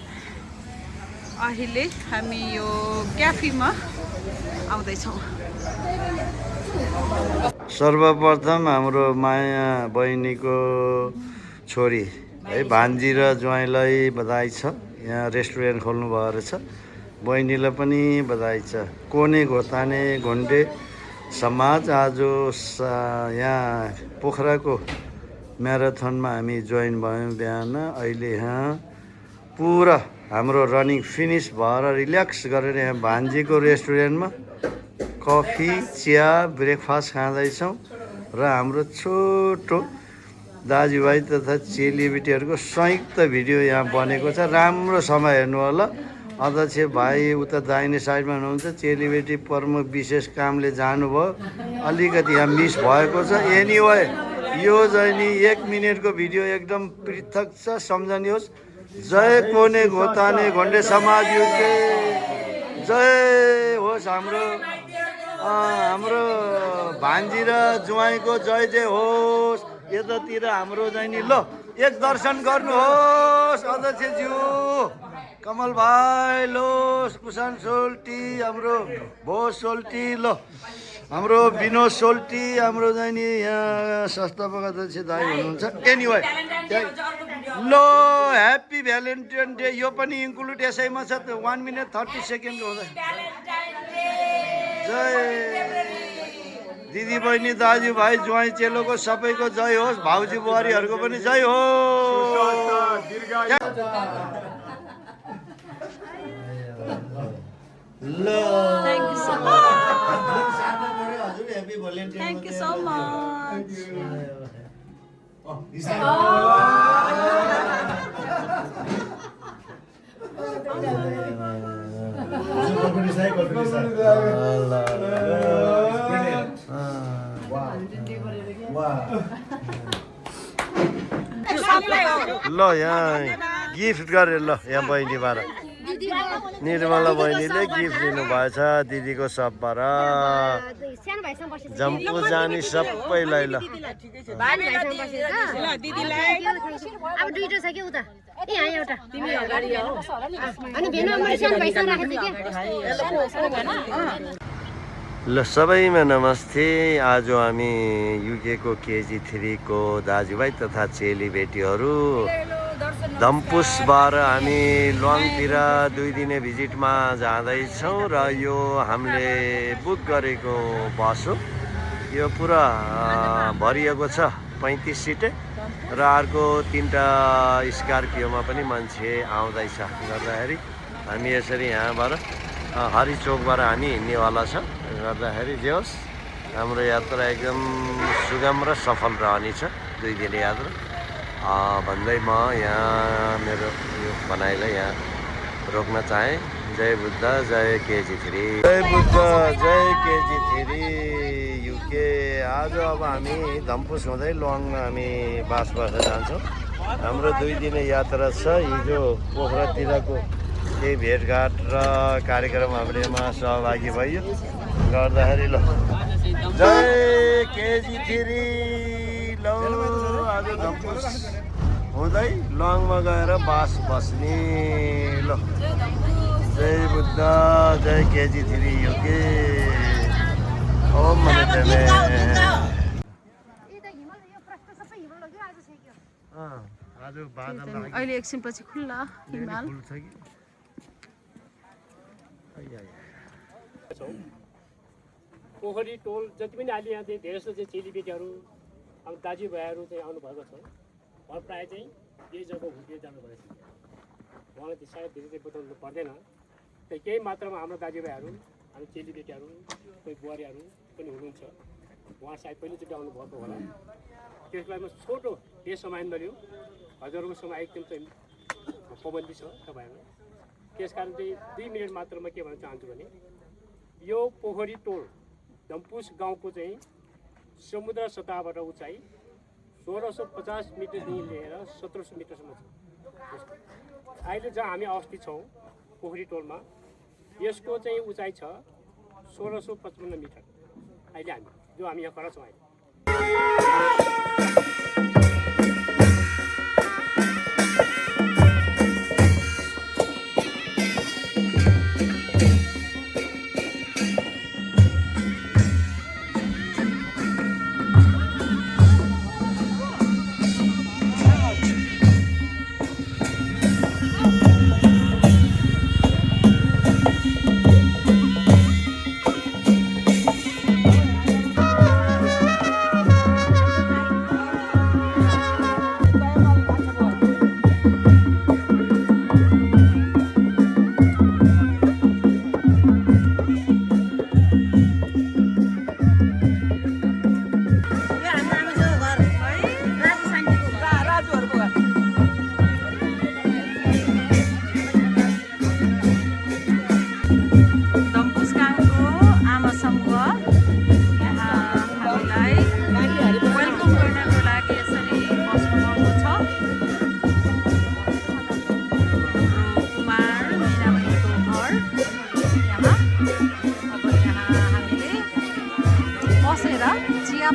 अहिले हामी यो क्याफेमा आउँदैछौँ। सर्वप्रथम हाम्रो माया बहिनीको छोरी है भान्जी र ज्वाइँलाई बधाई छ। यहाँ रेस्टुरेन्ट खोल्नुभएको रहेछ। बहिनीलाई पनि बधाई छ। कोने घोताने घोन्डे समाज आज यहाँ पोखराको म्याराथनमा हामी जोइन भयौँ बिहान। अहिले यहाँ पुरा हाम्रो रनिङ फिनिस भएर रिल्याक्स गरेर यहाँ भान्जीको रेस्टुरेन्टमा कफी चिया ब्रेकफास्ट खाँदैछौँ र हाम्रो छोटो दाजुभाइ तथा चेलीबेटीहरूको संयुक्त भिडियो यहाँ बनेको छ। राम्रो समय हेर्नु होला। अध्यक्ष भाइ उता दाहिने साइडमा हुनुहुन्छ, चेलीबेटी प्रमुख विशेष कामले जानुभयो, अलिकति यहाँ मिस भएको छ। एनिवे यो चाहिँ नि 1 मिनटको भिडियो एकदम पृथक छ, सम्झनुहोस्। जय कोने घोताने घोन्डे समाज युके जय होस्। हाम्रो भान्जी र ज्वाइँको जय जय होस्। यतातिर हाम्रो चाहिँ नि ल एक दर्शन गर्नुहोस् अध्यक्षज्यू, कमल भाइ लो, कुसान सोल्टी, हाम्रो भोज सोल्टी, ल हाम्रो विनोद सोल्टी, हाम्रो चाहिँ नि यहाँ संस्थापक अध्यक्ष दाइ हुनुहुन्छ। एनिवे ल ह्याप्पी भ्यालेन्टाइन डे यो पनि इन्क्लुड यसैमा छ। 1 मिनट 30 सेकेन्ड हुँदा जय दिदी बहिनी दाजु भाइ ज्वाइँ चेलोको सबैको जय होस्। भाउजू बुहारीहरूको पनि जय होस्। Thank you so much. ल यहाँ गिफ्ट गरे ल यहाँ बहिनीबाट निर्मला बहिनीले गिफ्ट दिनुभएछ दिदीको सबबाट। जम्पू जाने सबैलाई ल ल सबैमा नमस्ते। आज हामी युकेको KG 3 को दाजुभाइ तथा चेलीबेटीहरू धम्पुसबाट हामी लङतिर 2 दिने भिजिटमा जाँदैछौँ र यो हामीले बुक गरेको बस हो। यो पुरा भरिएको छ 35 सिटे र अर्को 3टा स्कर्पियोमा पनि मान्छे आउँदैछ गर्दाखेरि हामी यसरी यहाँबाट हरि चोकबाट हामी हिँड्नेवाला छ गर्दाखेरि जे होस् हाम्रो यात्रा एकदम सुगम र सफल रहनेछ 2 दिने यात्रा भन्दै म यहाँ मेरो यो बनाइलाई यहाँ रोक्न चाहेँ। जय बुद्ध जय KG 3 जय बुद्ध जय KG 3 युके। आज अब हामी धम्पुस हुँदै लङमा हामी बस बसेर जान्छौँ। हाम्रो 2 दिने यात्रा छ। हिजो पोखरातिरको केही भेटघाट र कार्यक्रम हाम्रोमा सहभागी भयो गर्दाखेरि ल जय KG 3 ल आज धम्पुस हुँदै लङमा गएर बास बस्ने ल जय बुद्ध जय KG 3 युके ओम मनते आज बादल अहिले एकछिनपछि खुल्ला हिमाल। पोखरी टोल जति पनि अहिले यहाँ धेरै जस्तो चाहिँ चेलीबेटीहरू अब दाजुभाइहरू चाहिँ आउनुभएको छ। उहाँ प्रायः चाहिँ यही जग्गा घुमेर जानुभएको छ। उहाँलाई चाहिँ सायद धेरै चाहिँ बताउनु पर्दैन। त्यही केही मात्रामा हाम्रो दाजुभाइहरू हाम्रो चेलीबेटीहरू कोही बुहारीहरू पनि हुनुहुन्छ। उहाँ सायद पहिलोचोटि आउनुभएको होला। त्यसलाई म छोटो केही समय लियो। हजुरहरूको समय एकदम चाहिँ पाबन्दी छ तपाईँहरू। त्यस कारण चाहिँ 2 मिनट मात्रमा के भन्न चाहन्छु भने यो पोखरी टोल धम्पुस गाउँको चाहिँ समुद्र सतहबाट उचाइ 1650 मिटरदेखि लिएर 1700 मिटरसम्म छ। अहिले जहाँ हामी अवस्थित छौँ पोखरी टोलमा यसको चाहिँ उचाइ छ 1655 मिटर। अहिले हामी जो हामी यहाँ खडा छौँ अहिले।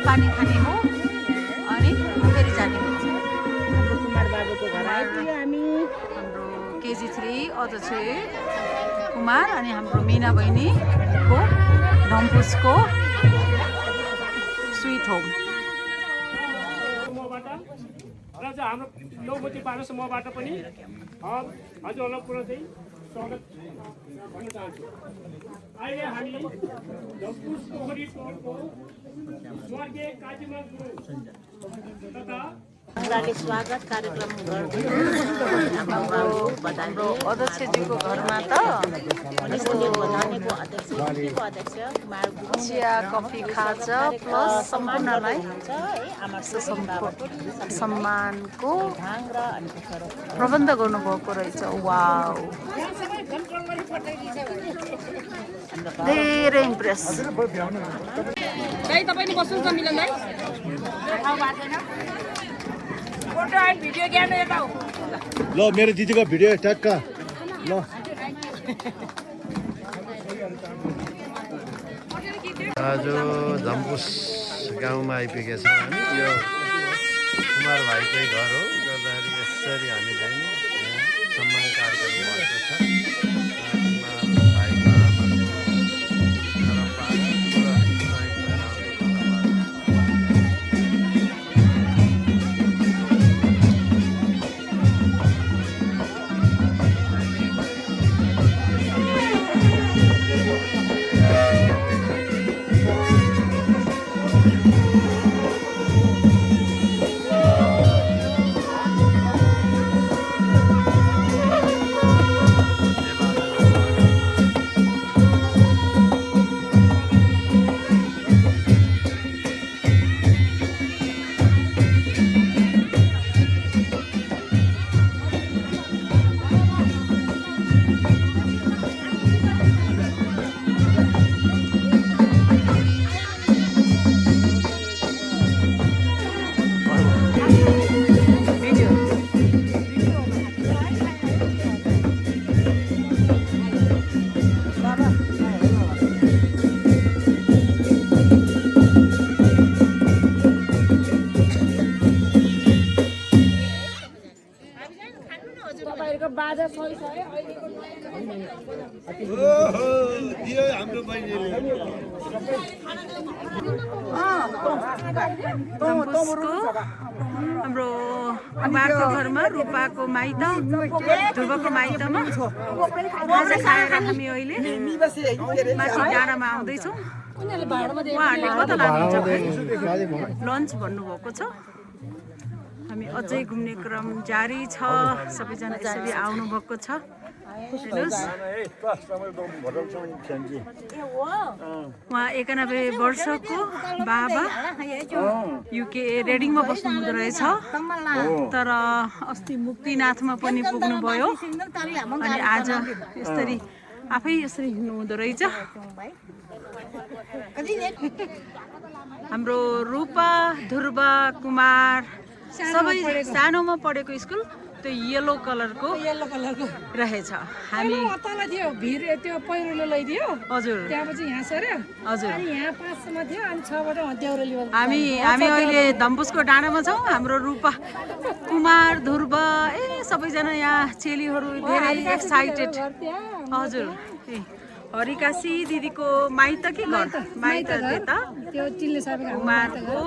पानी खाने हो अनि फेरि जाने हो। हाम्रो कुमार बाबुको घर आइपुग्यो हामी। हाम्रो KG3 अध्यक्ष कुमार अनि हाम्रो मिना बहिनीको डम्पुसको स्विट होम। र चाहिँ हाम्रो नौमती पारसम्मबाट पनि हजुरहरूलाई पुरा चाहिँ स्वागत भन्न चाहन्छु। अहिले हामी डम्पुस पोखरी टोलको स्वर्गीय काजीमा गुरु तथा स्वागत कार्यक्रम हाम्रो अध्यक्षजीको घरमा त चिया कफी खाजा प्लस सम्पूर्णलाई सम्मानको प्रबन्ध गर्नुभएको रहेछ। वाउ, धेरै इम्प्रेस। तपाईँ बस्नु त मिलन दाइ ल मेरो दिदीको भिडियो ट्याक्का ल। आज धम्पुस गाउँमा आइपुगेका छौँ हामी। यो कुमार भाइकै घर हो। गर्दाखेरि यसरी हामी चाहिँ नि सम्मान कार्यक्रम भएको छ। कुमार भाइको हाम्रो कुमारको घरमा रूपाको माइत ध्रुवको माइतमा खाजा खाएर हामी अहिले माथि डाँडामा आउँदैछौँ। उहाँहरूले कता लानुहुन्छ खै लन्च भन्नुभएको छ। हामी अझै घुम्ने क्रम जारी छ। सबैजना यसरी आउनुभएको छ। उहाँ 91 वर्षको बाबा UK रेडिङमा बस्नु हुँदो रहेछ, तर अस्ति मुक्तिनाथमा पनि पुग्नुभयो अनि आज यसरी आफै यसरी हिँड्नु हुँदो रहेछ। हाम्रो रूपा ध्रुव कुमार सबै सानोमा पढेको स्कुल त्यो येलो कलरको रहेछ। हामी तल थियो भिर त्यो पहिरोले लैदियो हजुर त्यहाँपछि यहाँ सर्यो हजुर अनि यहाँ 5 सम्म थियो अनि 6बाट देउरेली हामी अहिले धम्पुसको डाँडामा छौँ। हाम्रो रूपा कुमार ध्रुव सबैजना यहाँ चेलीहरू धेरै एक्साइटेड। हजुर हरिकासी दिदीको माइत कि घर माइत त्यता त्यो चिल्ले साबे कुमारको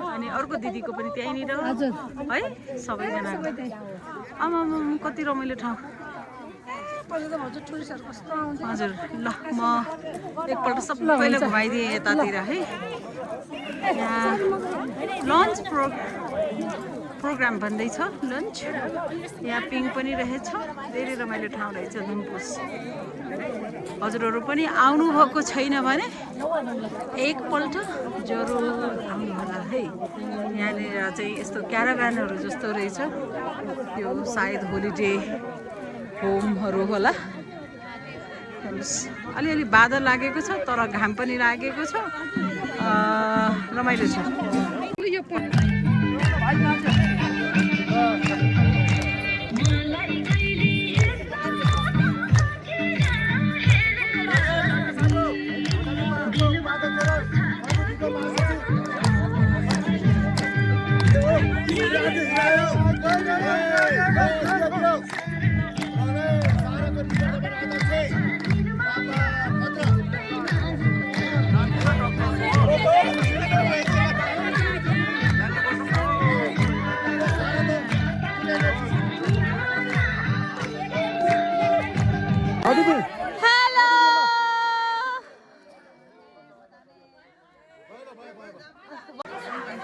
अनि अर्को दिदीको पनि त्यहीँनिर है सबैजना आमा कति रमाइलो ठाउँ। हजुर ल म एकपल्ट सबैले घुमाइदिएँ यतातिर है। यहाँ लन्च प्रोग्राम भन्दैछ लन्च। यहाँ पिङ पनि रहेछ। धेरै रमाइलो ठाउँ रहेछ धुम्पुस। हजुरहरू पनि आउनुभएको छैन भने एकपल्ट जरुर आउनु होला है। यहाँनिर चाहिँ यस्तो क्याराभ्यानहरू जस्तो रहेछ। यो सायद होलिडे होमहरू होला। अलिअलि बादल लागेको छ तर घाम पनि लागेको छ। रमाइलो छ।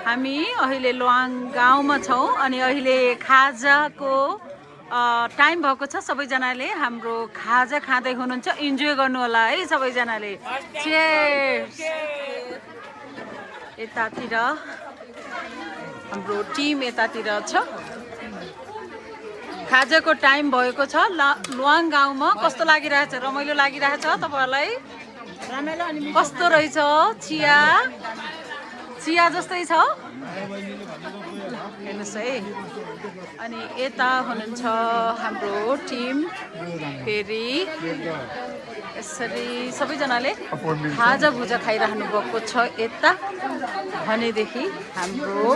हामी अहिले लोहाङ गाउँमा छौँ अनि अहिले खाजाको टाइम भएको छ। सबैजनाले हाम्रो खाजा खाँदै हुनुहुन्छ। इन्जोय गर्नु होला है सबैजनाले। चियर्स। यतातिर हाम्रो टिम यतातिर छ। खाजाको टाइम भएको छ। लोहाङ गाउँमा कस्तो लागिरहेछ? रमाइलो लागिरहेछ तपाईँहरूलाई? कस्तो रहेछ? चिया जस्तै छ हेर्नुहोस् है। अनि यता हुनुहुन्छ हाम्रो टिम। फेरि यसरी सबैजनाले खाजा भुजा खाइरहनु भएको छ यता। भनेदेखि हाम्रो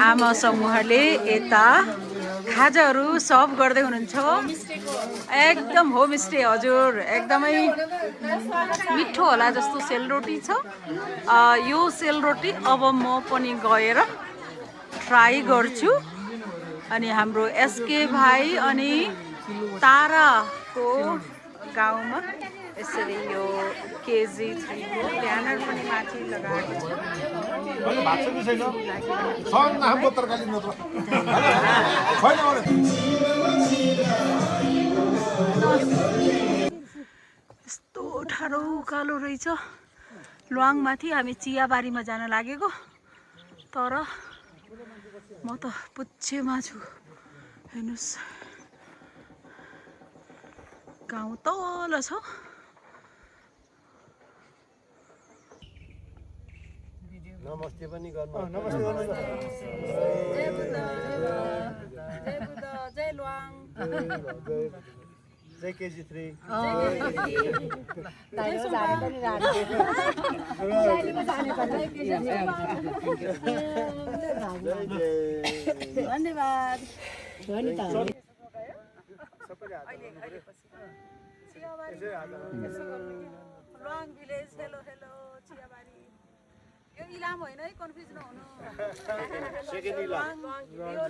आमा समूहले यता खाजाहरू सर्भ गर्दै हुनुहुन्छ। एकदम होमस्टे हजुर। एकदमै मिठो होला जस्तो सेलरोटी छ। यो सेलरोटी अब म पनि गएर ट्राई गर्छु। अनि हाम्रो एसके भाइ अनि ताराको गाउँमा यसरी यो केजी 3 को ब्यानर पनि माथि लगाएको छ। यस्तो ठाडो उकालो रहेछ लोहाङमाथि। हामी चियाबारीमा जान लागेको तर म त पुच्छेमा छु। हेर्नुहोस् गाउँ तल छ। नमस्ते पनि गर्नु। नमस्ते गर्नु। जय बुद्ध। जय बुद्ध। जय लोहाङ। जय केजी 3। धन्यवाद। लोहाङ भिलेज। हेलो हेलो चियाबारी। यो इलाम होइन है, कन्फ्युज नहुनु। सेकेन्ड इलाम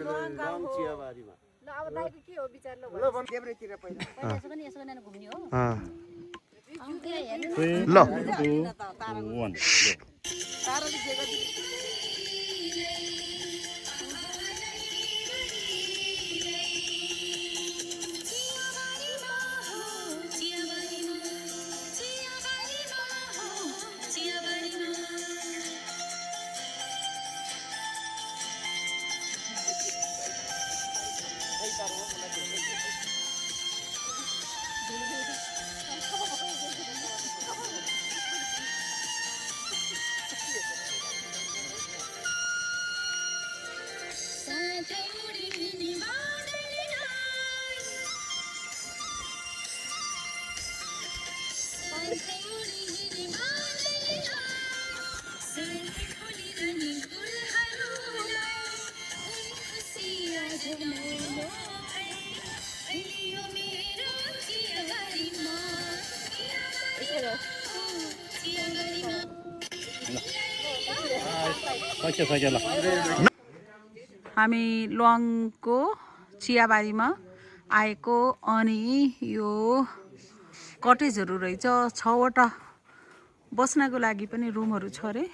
लोहाङ गाउँ हो। चियाबारीमा। ल अब दाइको के हो विचार? ल देब्रेतिर पहिला यसो पनि घुम्ने हो। ल हामी लुवाङको चियाबारीमा आएको अनि यो कटेजहरू रहेछ 6वटा बस्नको लागि पनि रुमहरू छ अरे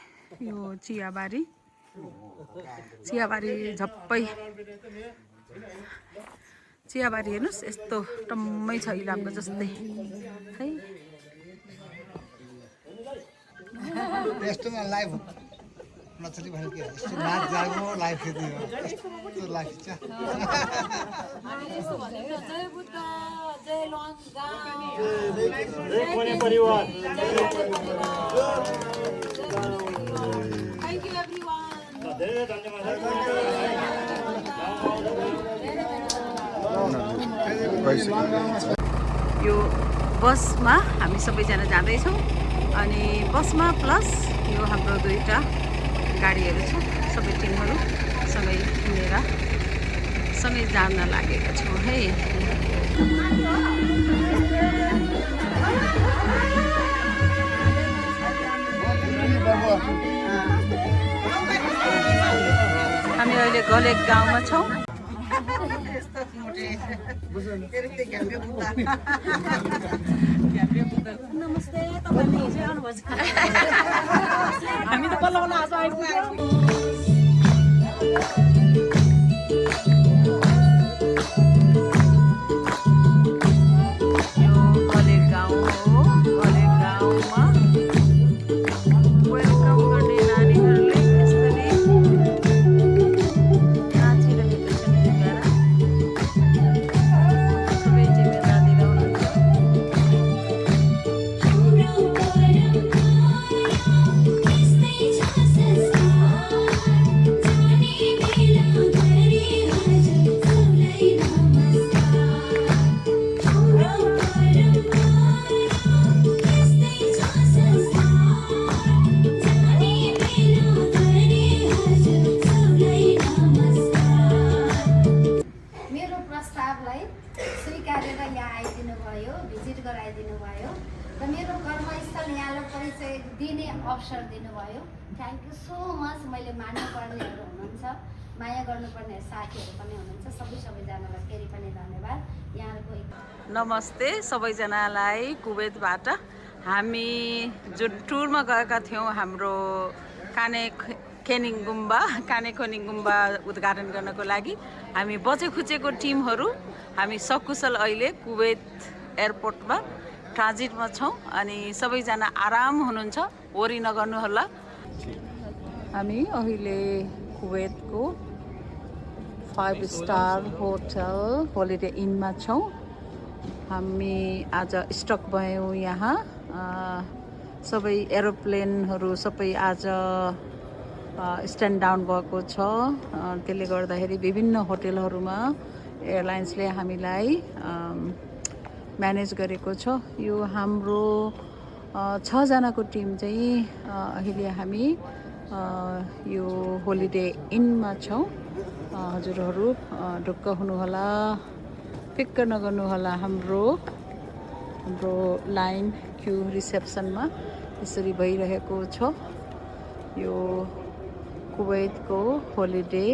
यो चियाबारी झप्पै चियाबारी हेर्नुहोस् यस्तो टम्मै छ इलामको जस्तै है यस्तोमा लाइभ नचली भने के यस्तो नाच जागो लाइभ खेती हो यस्तो लाग्छ जय बुद्ध जय लुवाङ गाउँ जय खोने परिवार थ्याङ्क यू एभ्रीवान धेरै धन्यवाद यो बसमा हामी सबैजना जाँदैछौँ अनि बसमा प्लस यो हाम्रो 2टा गाडीहरू छ सबै टिमहरू सँगै हिँडेर सँगै जान लागेका छौँ है हामी अहिले गलेक गाउँमा छौँ नमस्ते तपाईहरुले हिजो आउनुभएछ हामी त बल्ल बल्ल आज आइपुग्यौँ यो गलेक गाउँ हो गलेक गाउँमा वेलकम गर्ने नानीहरूले यसरी नाचिरहेका छन् हिँडेर सबै जिम्मेदारी हुनुहुन्छ मेरो प्रस्तावलाई स्वीकारेर यहाँ आइदिनु भयो भिजिट गराइदिनु भयो र मेरो कर्मस्थल यहाँलाई परिचय दिने अवसर दिनुभयो थ्याङ्क यू सो मच मैले मान्नुपर्नेहरू हुनुहुन्छ माया गर्नुपर्ने साथीहरू पनि हुनुहुन्छ सबैजनालाई फेरि पनि धन्यवाद यहाँहरूको नमस्ते सबैजनालाई कुवेतबाट हामी जुन टुरमा गएका थियौँ हाम्रो काने खोनिङ गुम्बा उद्घाटन गर्नको लागि हामी बचे खुचेको टिमहरू हामी सकुशल अहिले कुवेत एयरपोर्टमा ट्रान्जिटमा छौँ अनि सबैजना आराम हुनुहुन्छ वरि नगर्नुहोला हामी अहिले कुवेतको 5 स्टार होटल होलिडे इनमा छौँ हामी आज स्टक भयौँ यहाँ सबै एरोप्लेनहरू सबै आज स्ट्यान्ड डाउन भएको छ त्यसले गर्दाखेरि विभिन्न होटलहरूमा एयरलाइन्सले हामीलाई म्यानेज गरेको छ यो हाम्रो 6 जनाको टिम चाहिँ अहिले हामी यो होलिडे इनमा छौँ हजुरहरू ढुक्क हुनुहोला फिक्र नगर्नुहोला हाम्रो लाइन क्यू रिसेप्सनमा यसरी भइरहेको छ यो कुवेतको होलिडे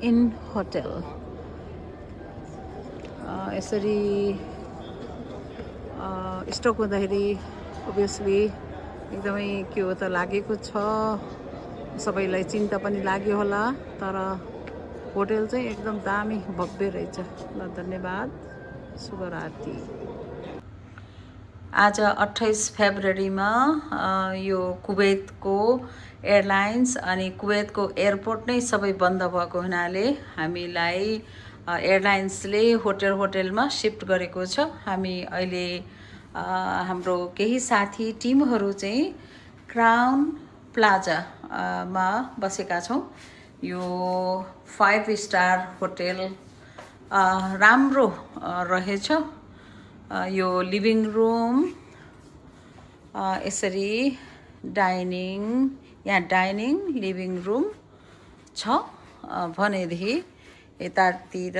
इन होटल यसरी स्टक हुँदाखेरि ओभियसली एकदमै के हो त लागेको छ सबैलाई चिन्ता पनि लाग्यो होला तर होटल चाहिँ एकदम दामी भव्य रहेछ ल धन्यवाद शुभरात्रि आज 28 फेब्रुअरीमा यो कुवेतको एयरलाइन्स अनि कुवेतको एयरपोर्ट नै सबै बन्द भएको हुनाले हामीलाई एयरलाइन्सले होटलमा शिफ्ट गरेको छ हामी अहिले हाम्रो केही साथी टिमहरू चाहिँ क्राउन प्लाजामा बसेका छौँ यो 5 स्टार होटल राम्रो रहेछ यो लिभिङ रुम यसरी यहाँ डाइनिङ लिभिङ रुम छ भनेदेखि यतातिर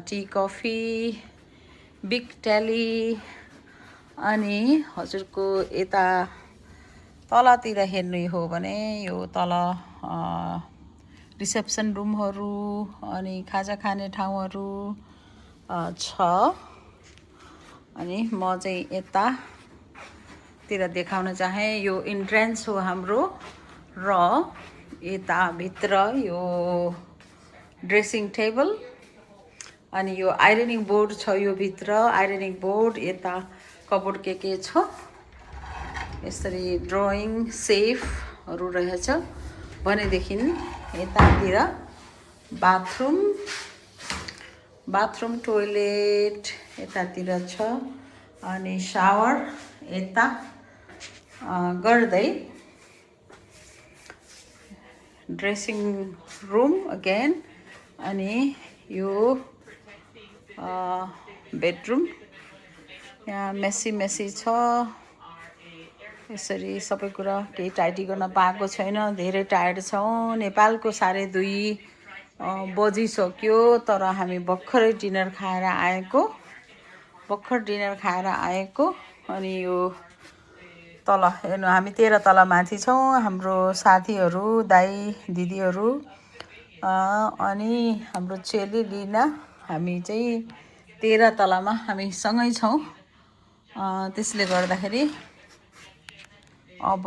टी कफी बिग टेली अनि हजुरको यता तलतिर हेर्नु हो भने यो तल रिसेप्सन रुमहरू अनि खाजा खाने ठाउँहरू छ। अनि म चाहिँ यतातिर देखाउन चाहेँ। यो इन्ट्रेन्स हो हाम्रो र यता भित्र यो ड्रेसिङ टेबल अनि यो आइरनिङ बोर्ड छ। यो भित्र आइरनिङ बोर्ड, यता कबोर्ड के छ। यसरी ड्रइङ सेफहरू रहेछ। भनेदेखि यतातिर बाथरुम टोइलेट यतातिर छ। अनि सावर यता गर्दै ड्रेसिङ रुम अगेन। अनि यो बेडरुम यहाँ मेसी छ। यसरी सबै कुरा केही टाइडी गर्न पाएको छैन। धेरै टायर्ड छौँ। नेपालको 2:30 बजिसक्यो तर हामी भर्खरै डिनर खाएर आएको। अनि यो तल हेर्नु, हामी 13 तल माथि छौँ। हाम्रो साथीहरू, दाइ दिदीहरू अनि हाम्रो चेली लिना, हामी चाहिँ 13 तलमा हामी सँगै छौँ। त्यसले गर्दाखेरि अब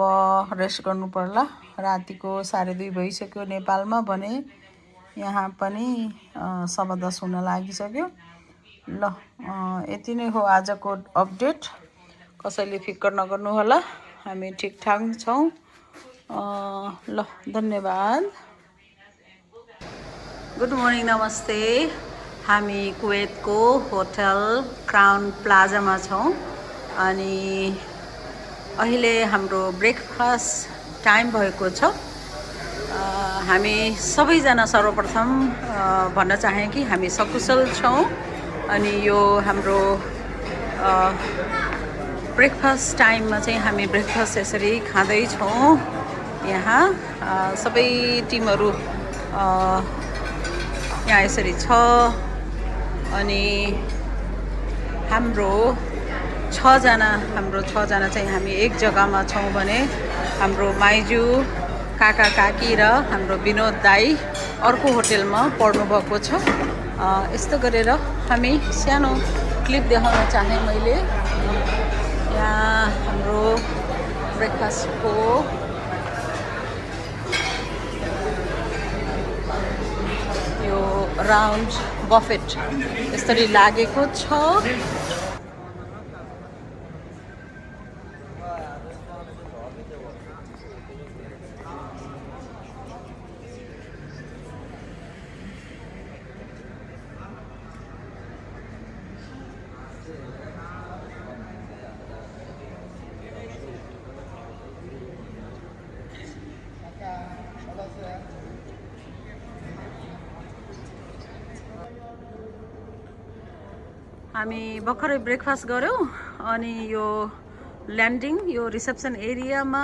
रेस्ट गर्नु पर्ला। रातिको 2:30 भइसक्यो नेपालमा भने यहाँ पनि 10:15 हुन लागिसक्यो। ल यति नै हो आजको अपडेट। कसैले फिकर नगर्नु होला, हामी ठिकठाक छौँ। ल धन्यवाद। गुड मर्निङ, नमस्ते। हामी कुवेतको होटल क्राउन प्लाजामा छौँ। अनि अहिले हाम्रो ब्रेकफास्ट टाइम भएको छ। हामी सबैजना सर्वप्रथम भन्न चाहेँ कि हामी सकुशल छौँ। अनि यो हाम्रो ब्रेकफास्ट टाइममा चाहिँ हामी ब्रेकफास्ट यसरी खाँदैछौँ। यहाँ सबै टिमहरू यहाँ यसरी छ। अनि हाम्रो 6 जना चाहिँ हामी एक जग्गामा छौँ भने हाम्रो माइजू, काका काकी र हाम्रो विनोद दाई अर्को होटलमा पढ्नुभएको छ। यस्तो गरेर हामी सानो क्लिप देखाउन चाहेँ मैले। यहाँ हाम्रो ब्रेकफास्टको यो राउन्ड बफेट यसरी लागेको छ। हामी भर्खरै ब्रेकफास्ट गऱ्यौँ। अनि यो ल्यान्डिङ, यो रिसेप्सन एरियामा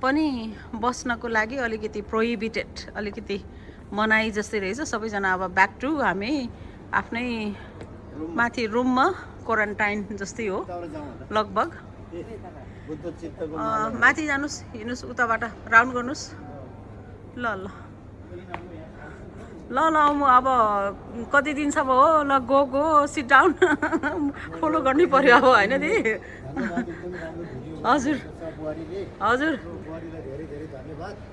पनि बस्नको लागि अलिकति प्रोहिबिटेड, अलिकति मनाइ जस्तै रहेछ। सबैजना अब ब्याक टु हामी आफ्नै माथि रुममा क्वारेन्टाइन जस्तै हो लगभग। माथि जानुहोस्, हिँड्नुहोस्, उताबाट राउन्ड गर्नुहोस्। ल ल ल ल म अब कति दिनसम्म हो। ल गो सिट डाउन। फलो गर्नै पर्यो अब, होइन दिदी? हजुर हजुर,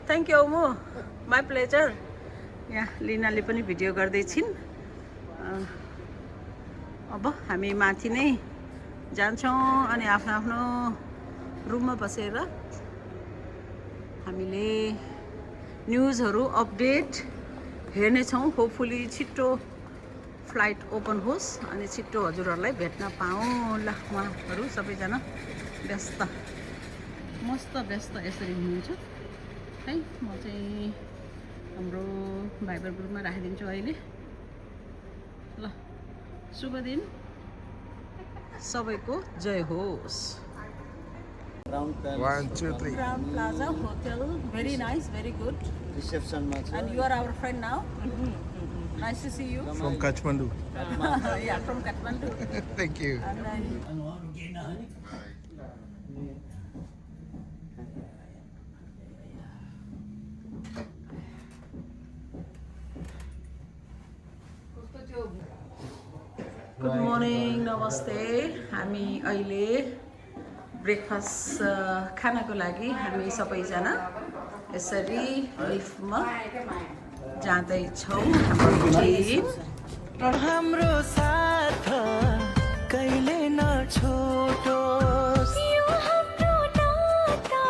थ्याङ्क यू। My pleasure. यहाँ लिनाले पनि भिडियो गर्दैछिन्। अब हामी माथि नै जान्छौँ। अनि आफ्नो आफ्नो रुममा बसेर हामीले न्युजहरू अपडेट हेर्नेछौँ। होपफुली छिट्टो फ्लाइट ओपन होस् अनि छिट्टो हजुरहरूलाई भेट्न पाऊँ। ल उहाँहरू सबैजना मस्त व्यस्त यसरी हुनुहुन्छ है। म चाहिँ हाम्रो भाइबर ग्रुपमा राखिदिन्छु अहिले। ल शुभ दिन सबैको, जय होस्। Ground Plaza Hotel, very nice, very good. Reception and you are our friend now. Nice to see you. From Kathmandu. Yeah, from Kathmandu. Thank you. And then good morning, नमस्ते। हामी अहिले ब्रेकफास्ट खानको लागि हामी सबैजना यसरी लिफ्टमा जाँदैछौँ। हाम्रो साथ कहिले नछोटोस्, यो हाम्रो नाता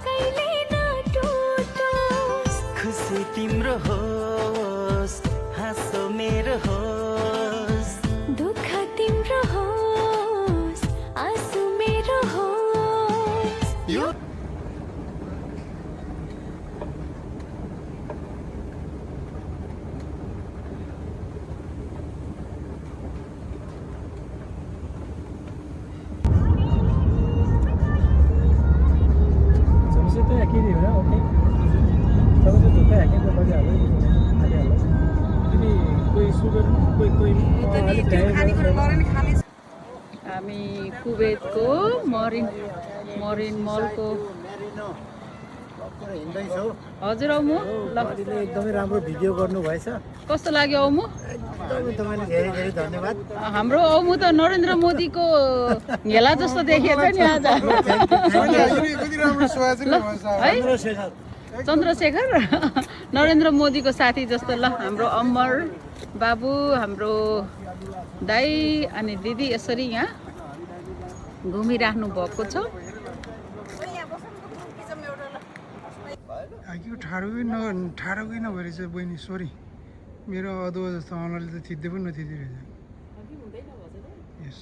कहिले नटुटोस्। खुसी तिम्रो होस्, हाँसो मेरो होस्, दुःख तिम्रो होस्, आँसु मेरो होस्। यो हामी कुवेतको मरिन मलको हिँड्दैछौ। हजुर औमु ल एकदमै राम्रो भिडियो गर्नुभएछ। कस्तो लाग्यो औमु? एकदमै तपाईँलाई धेरै धेरै धन्यवाद। हाम्रो औमु त नरेन्द्र मोदीको हेला जस्तो देखिएछ नि आज। है चन्द्रशेखर नरेन्द्र मोदीको साथी जस्तो। ल हाम्रो अमर बाबु, हाम्रो दाई अनि दिदी यसरी यहाँ घुमिराख्नु भएको छ। ठाडोकै नभएर चाहिँ बहिनी सरी, मेरो अदुवा जस्तो अनुहारले त थिच्दै पनि नथिच्दो रहेछ। यस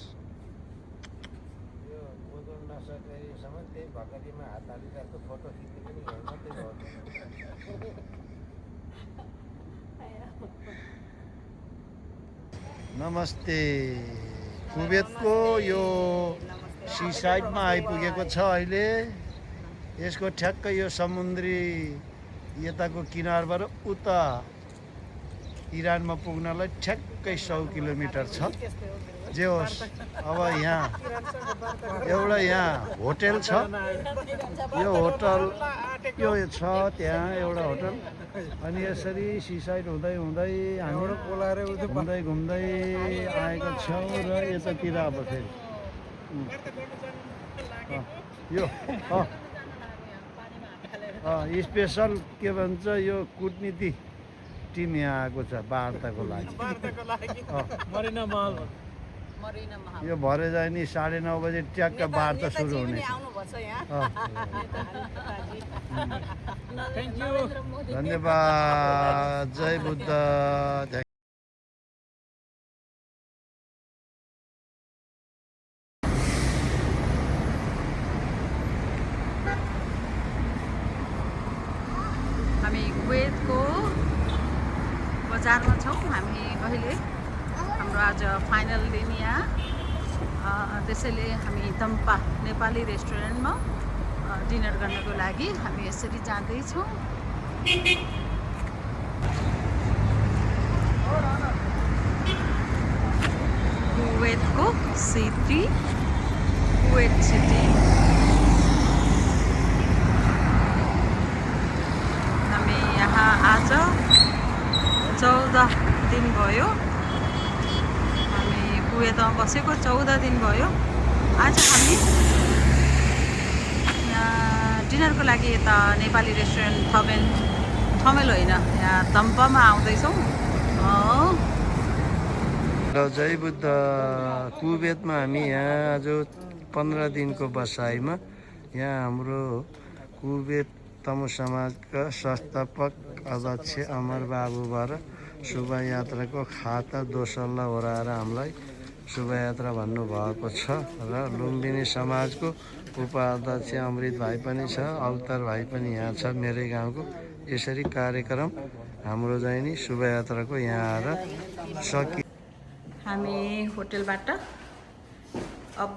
नमस्ते। कुवेतको यो सी साइडमा आइपुगेको छ अहिले। यसको ठ्याक्कै यो समुद्री यताको किनारबाट उता इरानमा पुग्नलाई ठ्याक्कै 100 किलोमिटर छ। जे होस्, अब यहाँ एउटा होटल छ। यो होटल यो छ त्यहाँ एउटा होटल। अनि यसरी सी साइड हुँदै हामी घुम्दै आएको छौँ र यतातिर अब फेरि यो स्पेसल के भन्छ यो कुटनीति टिम यहाँ आएको छ वार्ताको लागि। यो भरे जाए नि 9:30 बजे ट्याक्क वार्ता सुरु हुने। धन्यवाद। जय बुद्ध। हामी कुवेतको बजारमा छौँ। हामी अहिले हाम्रो आज फाइनल दिन यहाँ, त्यसैले हामी तम्पा नेपाली रेस्टुरेन्टमा डिनर गर्नको लागि हामी यसरी जाँदैछौँ। कुवेतको सिटी, कुवेत सिटी। हामी यहाँ आज 14 दिन भयो। हामी कुवेतमा बसेको 14 दिन भयो। आज हामी डिनरको लागि यता नेपाली रेस्टुरेन्ट थमेल होइन, यहाँ तम्पामा आउँदैछौँ। जय बुद्ध। कुवेतमा हामी यहाँ आज 15 दिनको बसाइमा यहाँ हाम्रो कुवेत तमु समाजका संस्थापक अध्यक्ष अमर बाबुबाट शोभायात्राको खाता दोसल्ला ओराएर हामीलाई शोभायात्रा भन्नुभएको छ र लुम्बिनी समाजको उपाध्यक्ष अमृत भाइ पनि छ, अवतार भाइ पनि यहाँ छ मेरै गाउँको। यसरी कार्यक्रम हाम्रो चाहिँ नि शोभायात्राको यहाँ आएर सकि। हामी होटलबाट अब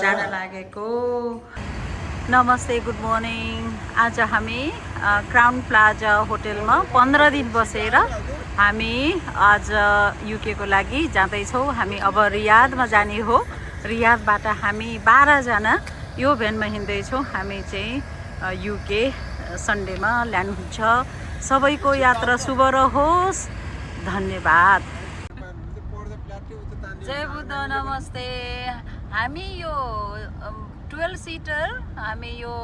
जान लागेको। नमस्ते, गुड मर्निङ। आज हामी क्राउन प्लाजा होटलमा 15 दिन बसेर हामी आज युके को लागि जाँदैछौँ। हामी अब रियादमा जाने हो। रियादबाट हामी 12 जना यो भ्यानमा हिँड्दैछौँ। हामी चाहिँ युके सन्डेमा ल्यान्ड हुन्छ। सबैको यात्रा शुभ रहोस्। धन्यवाद। जय बुद्ध नमस्ते। हामी यो 12 सिटर हामी यो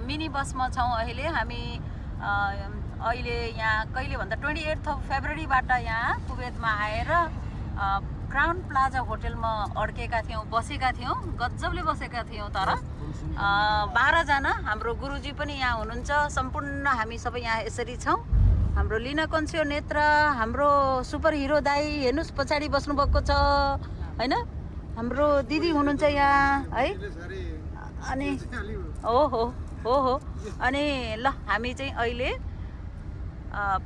मिनी बसमा छौँ अहिले। हामी अहिले यहाँ कहिले भन्दा 28 फेब्रुअरीबाट यहाँ कुवेतमा आएर क्राउन प्लाजा होटेलमा अड्केका थियौँ, बसेका थियौँ, गजबले बसेका थियौँ। तर 12 जना हाम्रो गुरुजी पनि यहाँ हुनुहुन्छ। सम्पूर्ण हामी सबै यहाँ यसरी छौँ। हाम्रो लिना कन्सियो नेत्र, हाम्रो सुपर हिरो दाई हेर्नुहोस् पछाडि बस्नुभएको छ होइन, हाम्रो दिदी हुनुहुन्छ यहाँ है। अनि हो अनि ल हामी चाहिँ अहिले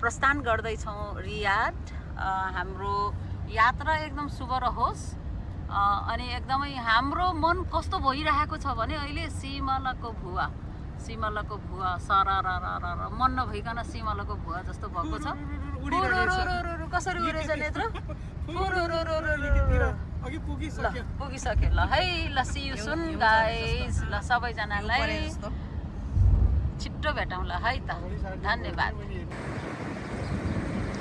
प्रस्थान गर्दैछौँ रियाद। हाम्रो यात्रा एकदम शुभ रहोस्। अनि एकदमै हाम्रो मन कस्तो भइरहेको छ भने अहिले सिमलाको भुवा सरारा मन नभइकन सिमलाको भुवा जस्तो भएको छ। कसरी उडेछ नेत्र? पुगिसक्यो ल है। ल सी यु सुन गाइस। ल सबैजनालाई छिट्टो भेटौँ ल है त। धन्यवाद।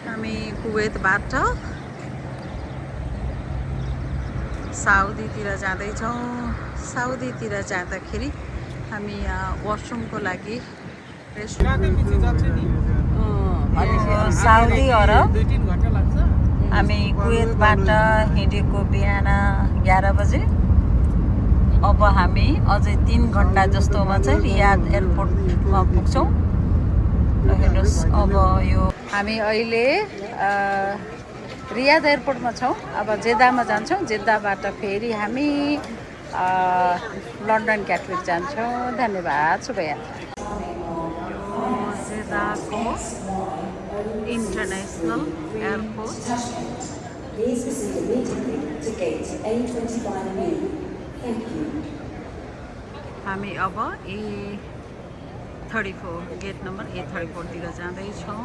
हामी कुवेतबाट साउदीतिर जाँदैछौँ। साउदीतिर जाँदाखेरि हामी यहाँ वासरुमको लागि साउदी अरब हामी कुवेतबाट हिँडेको बिहान 11 बजे। अब हामी अझै 3 घन्टा जस्तोमा चाहिँ रियाद एयरपोर्टमा पुग्छौँ। हेर्नुहोस् अब यो हामी अहिले रियाद एयरपोर्टमा छौँ। अब जेद्दामा जान्छौँ। जेद्दाबाट फेरि हामी लन्डन क्याटविक जान्छौँ। धन्यवाद। शुभयात्रा। जेद्दाको international airport. हामी अब A34 गेट नम्बर A34 तिर जाँदैछौँ।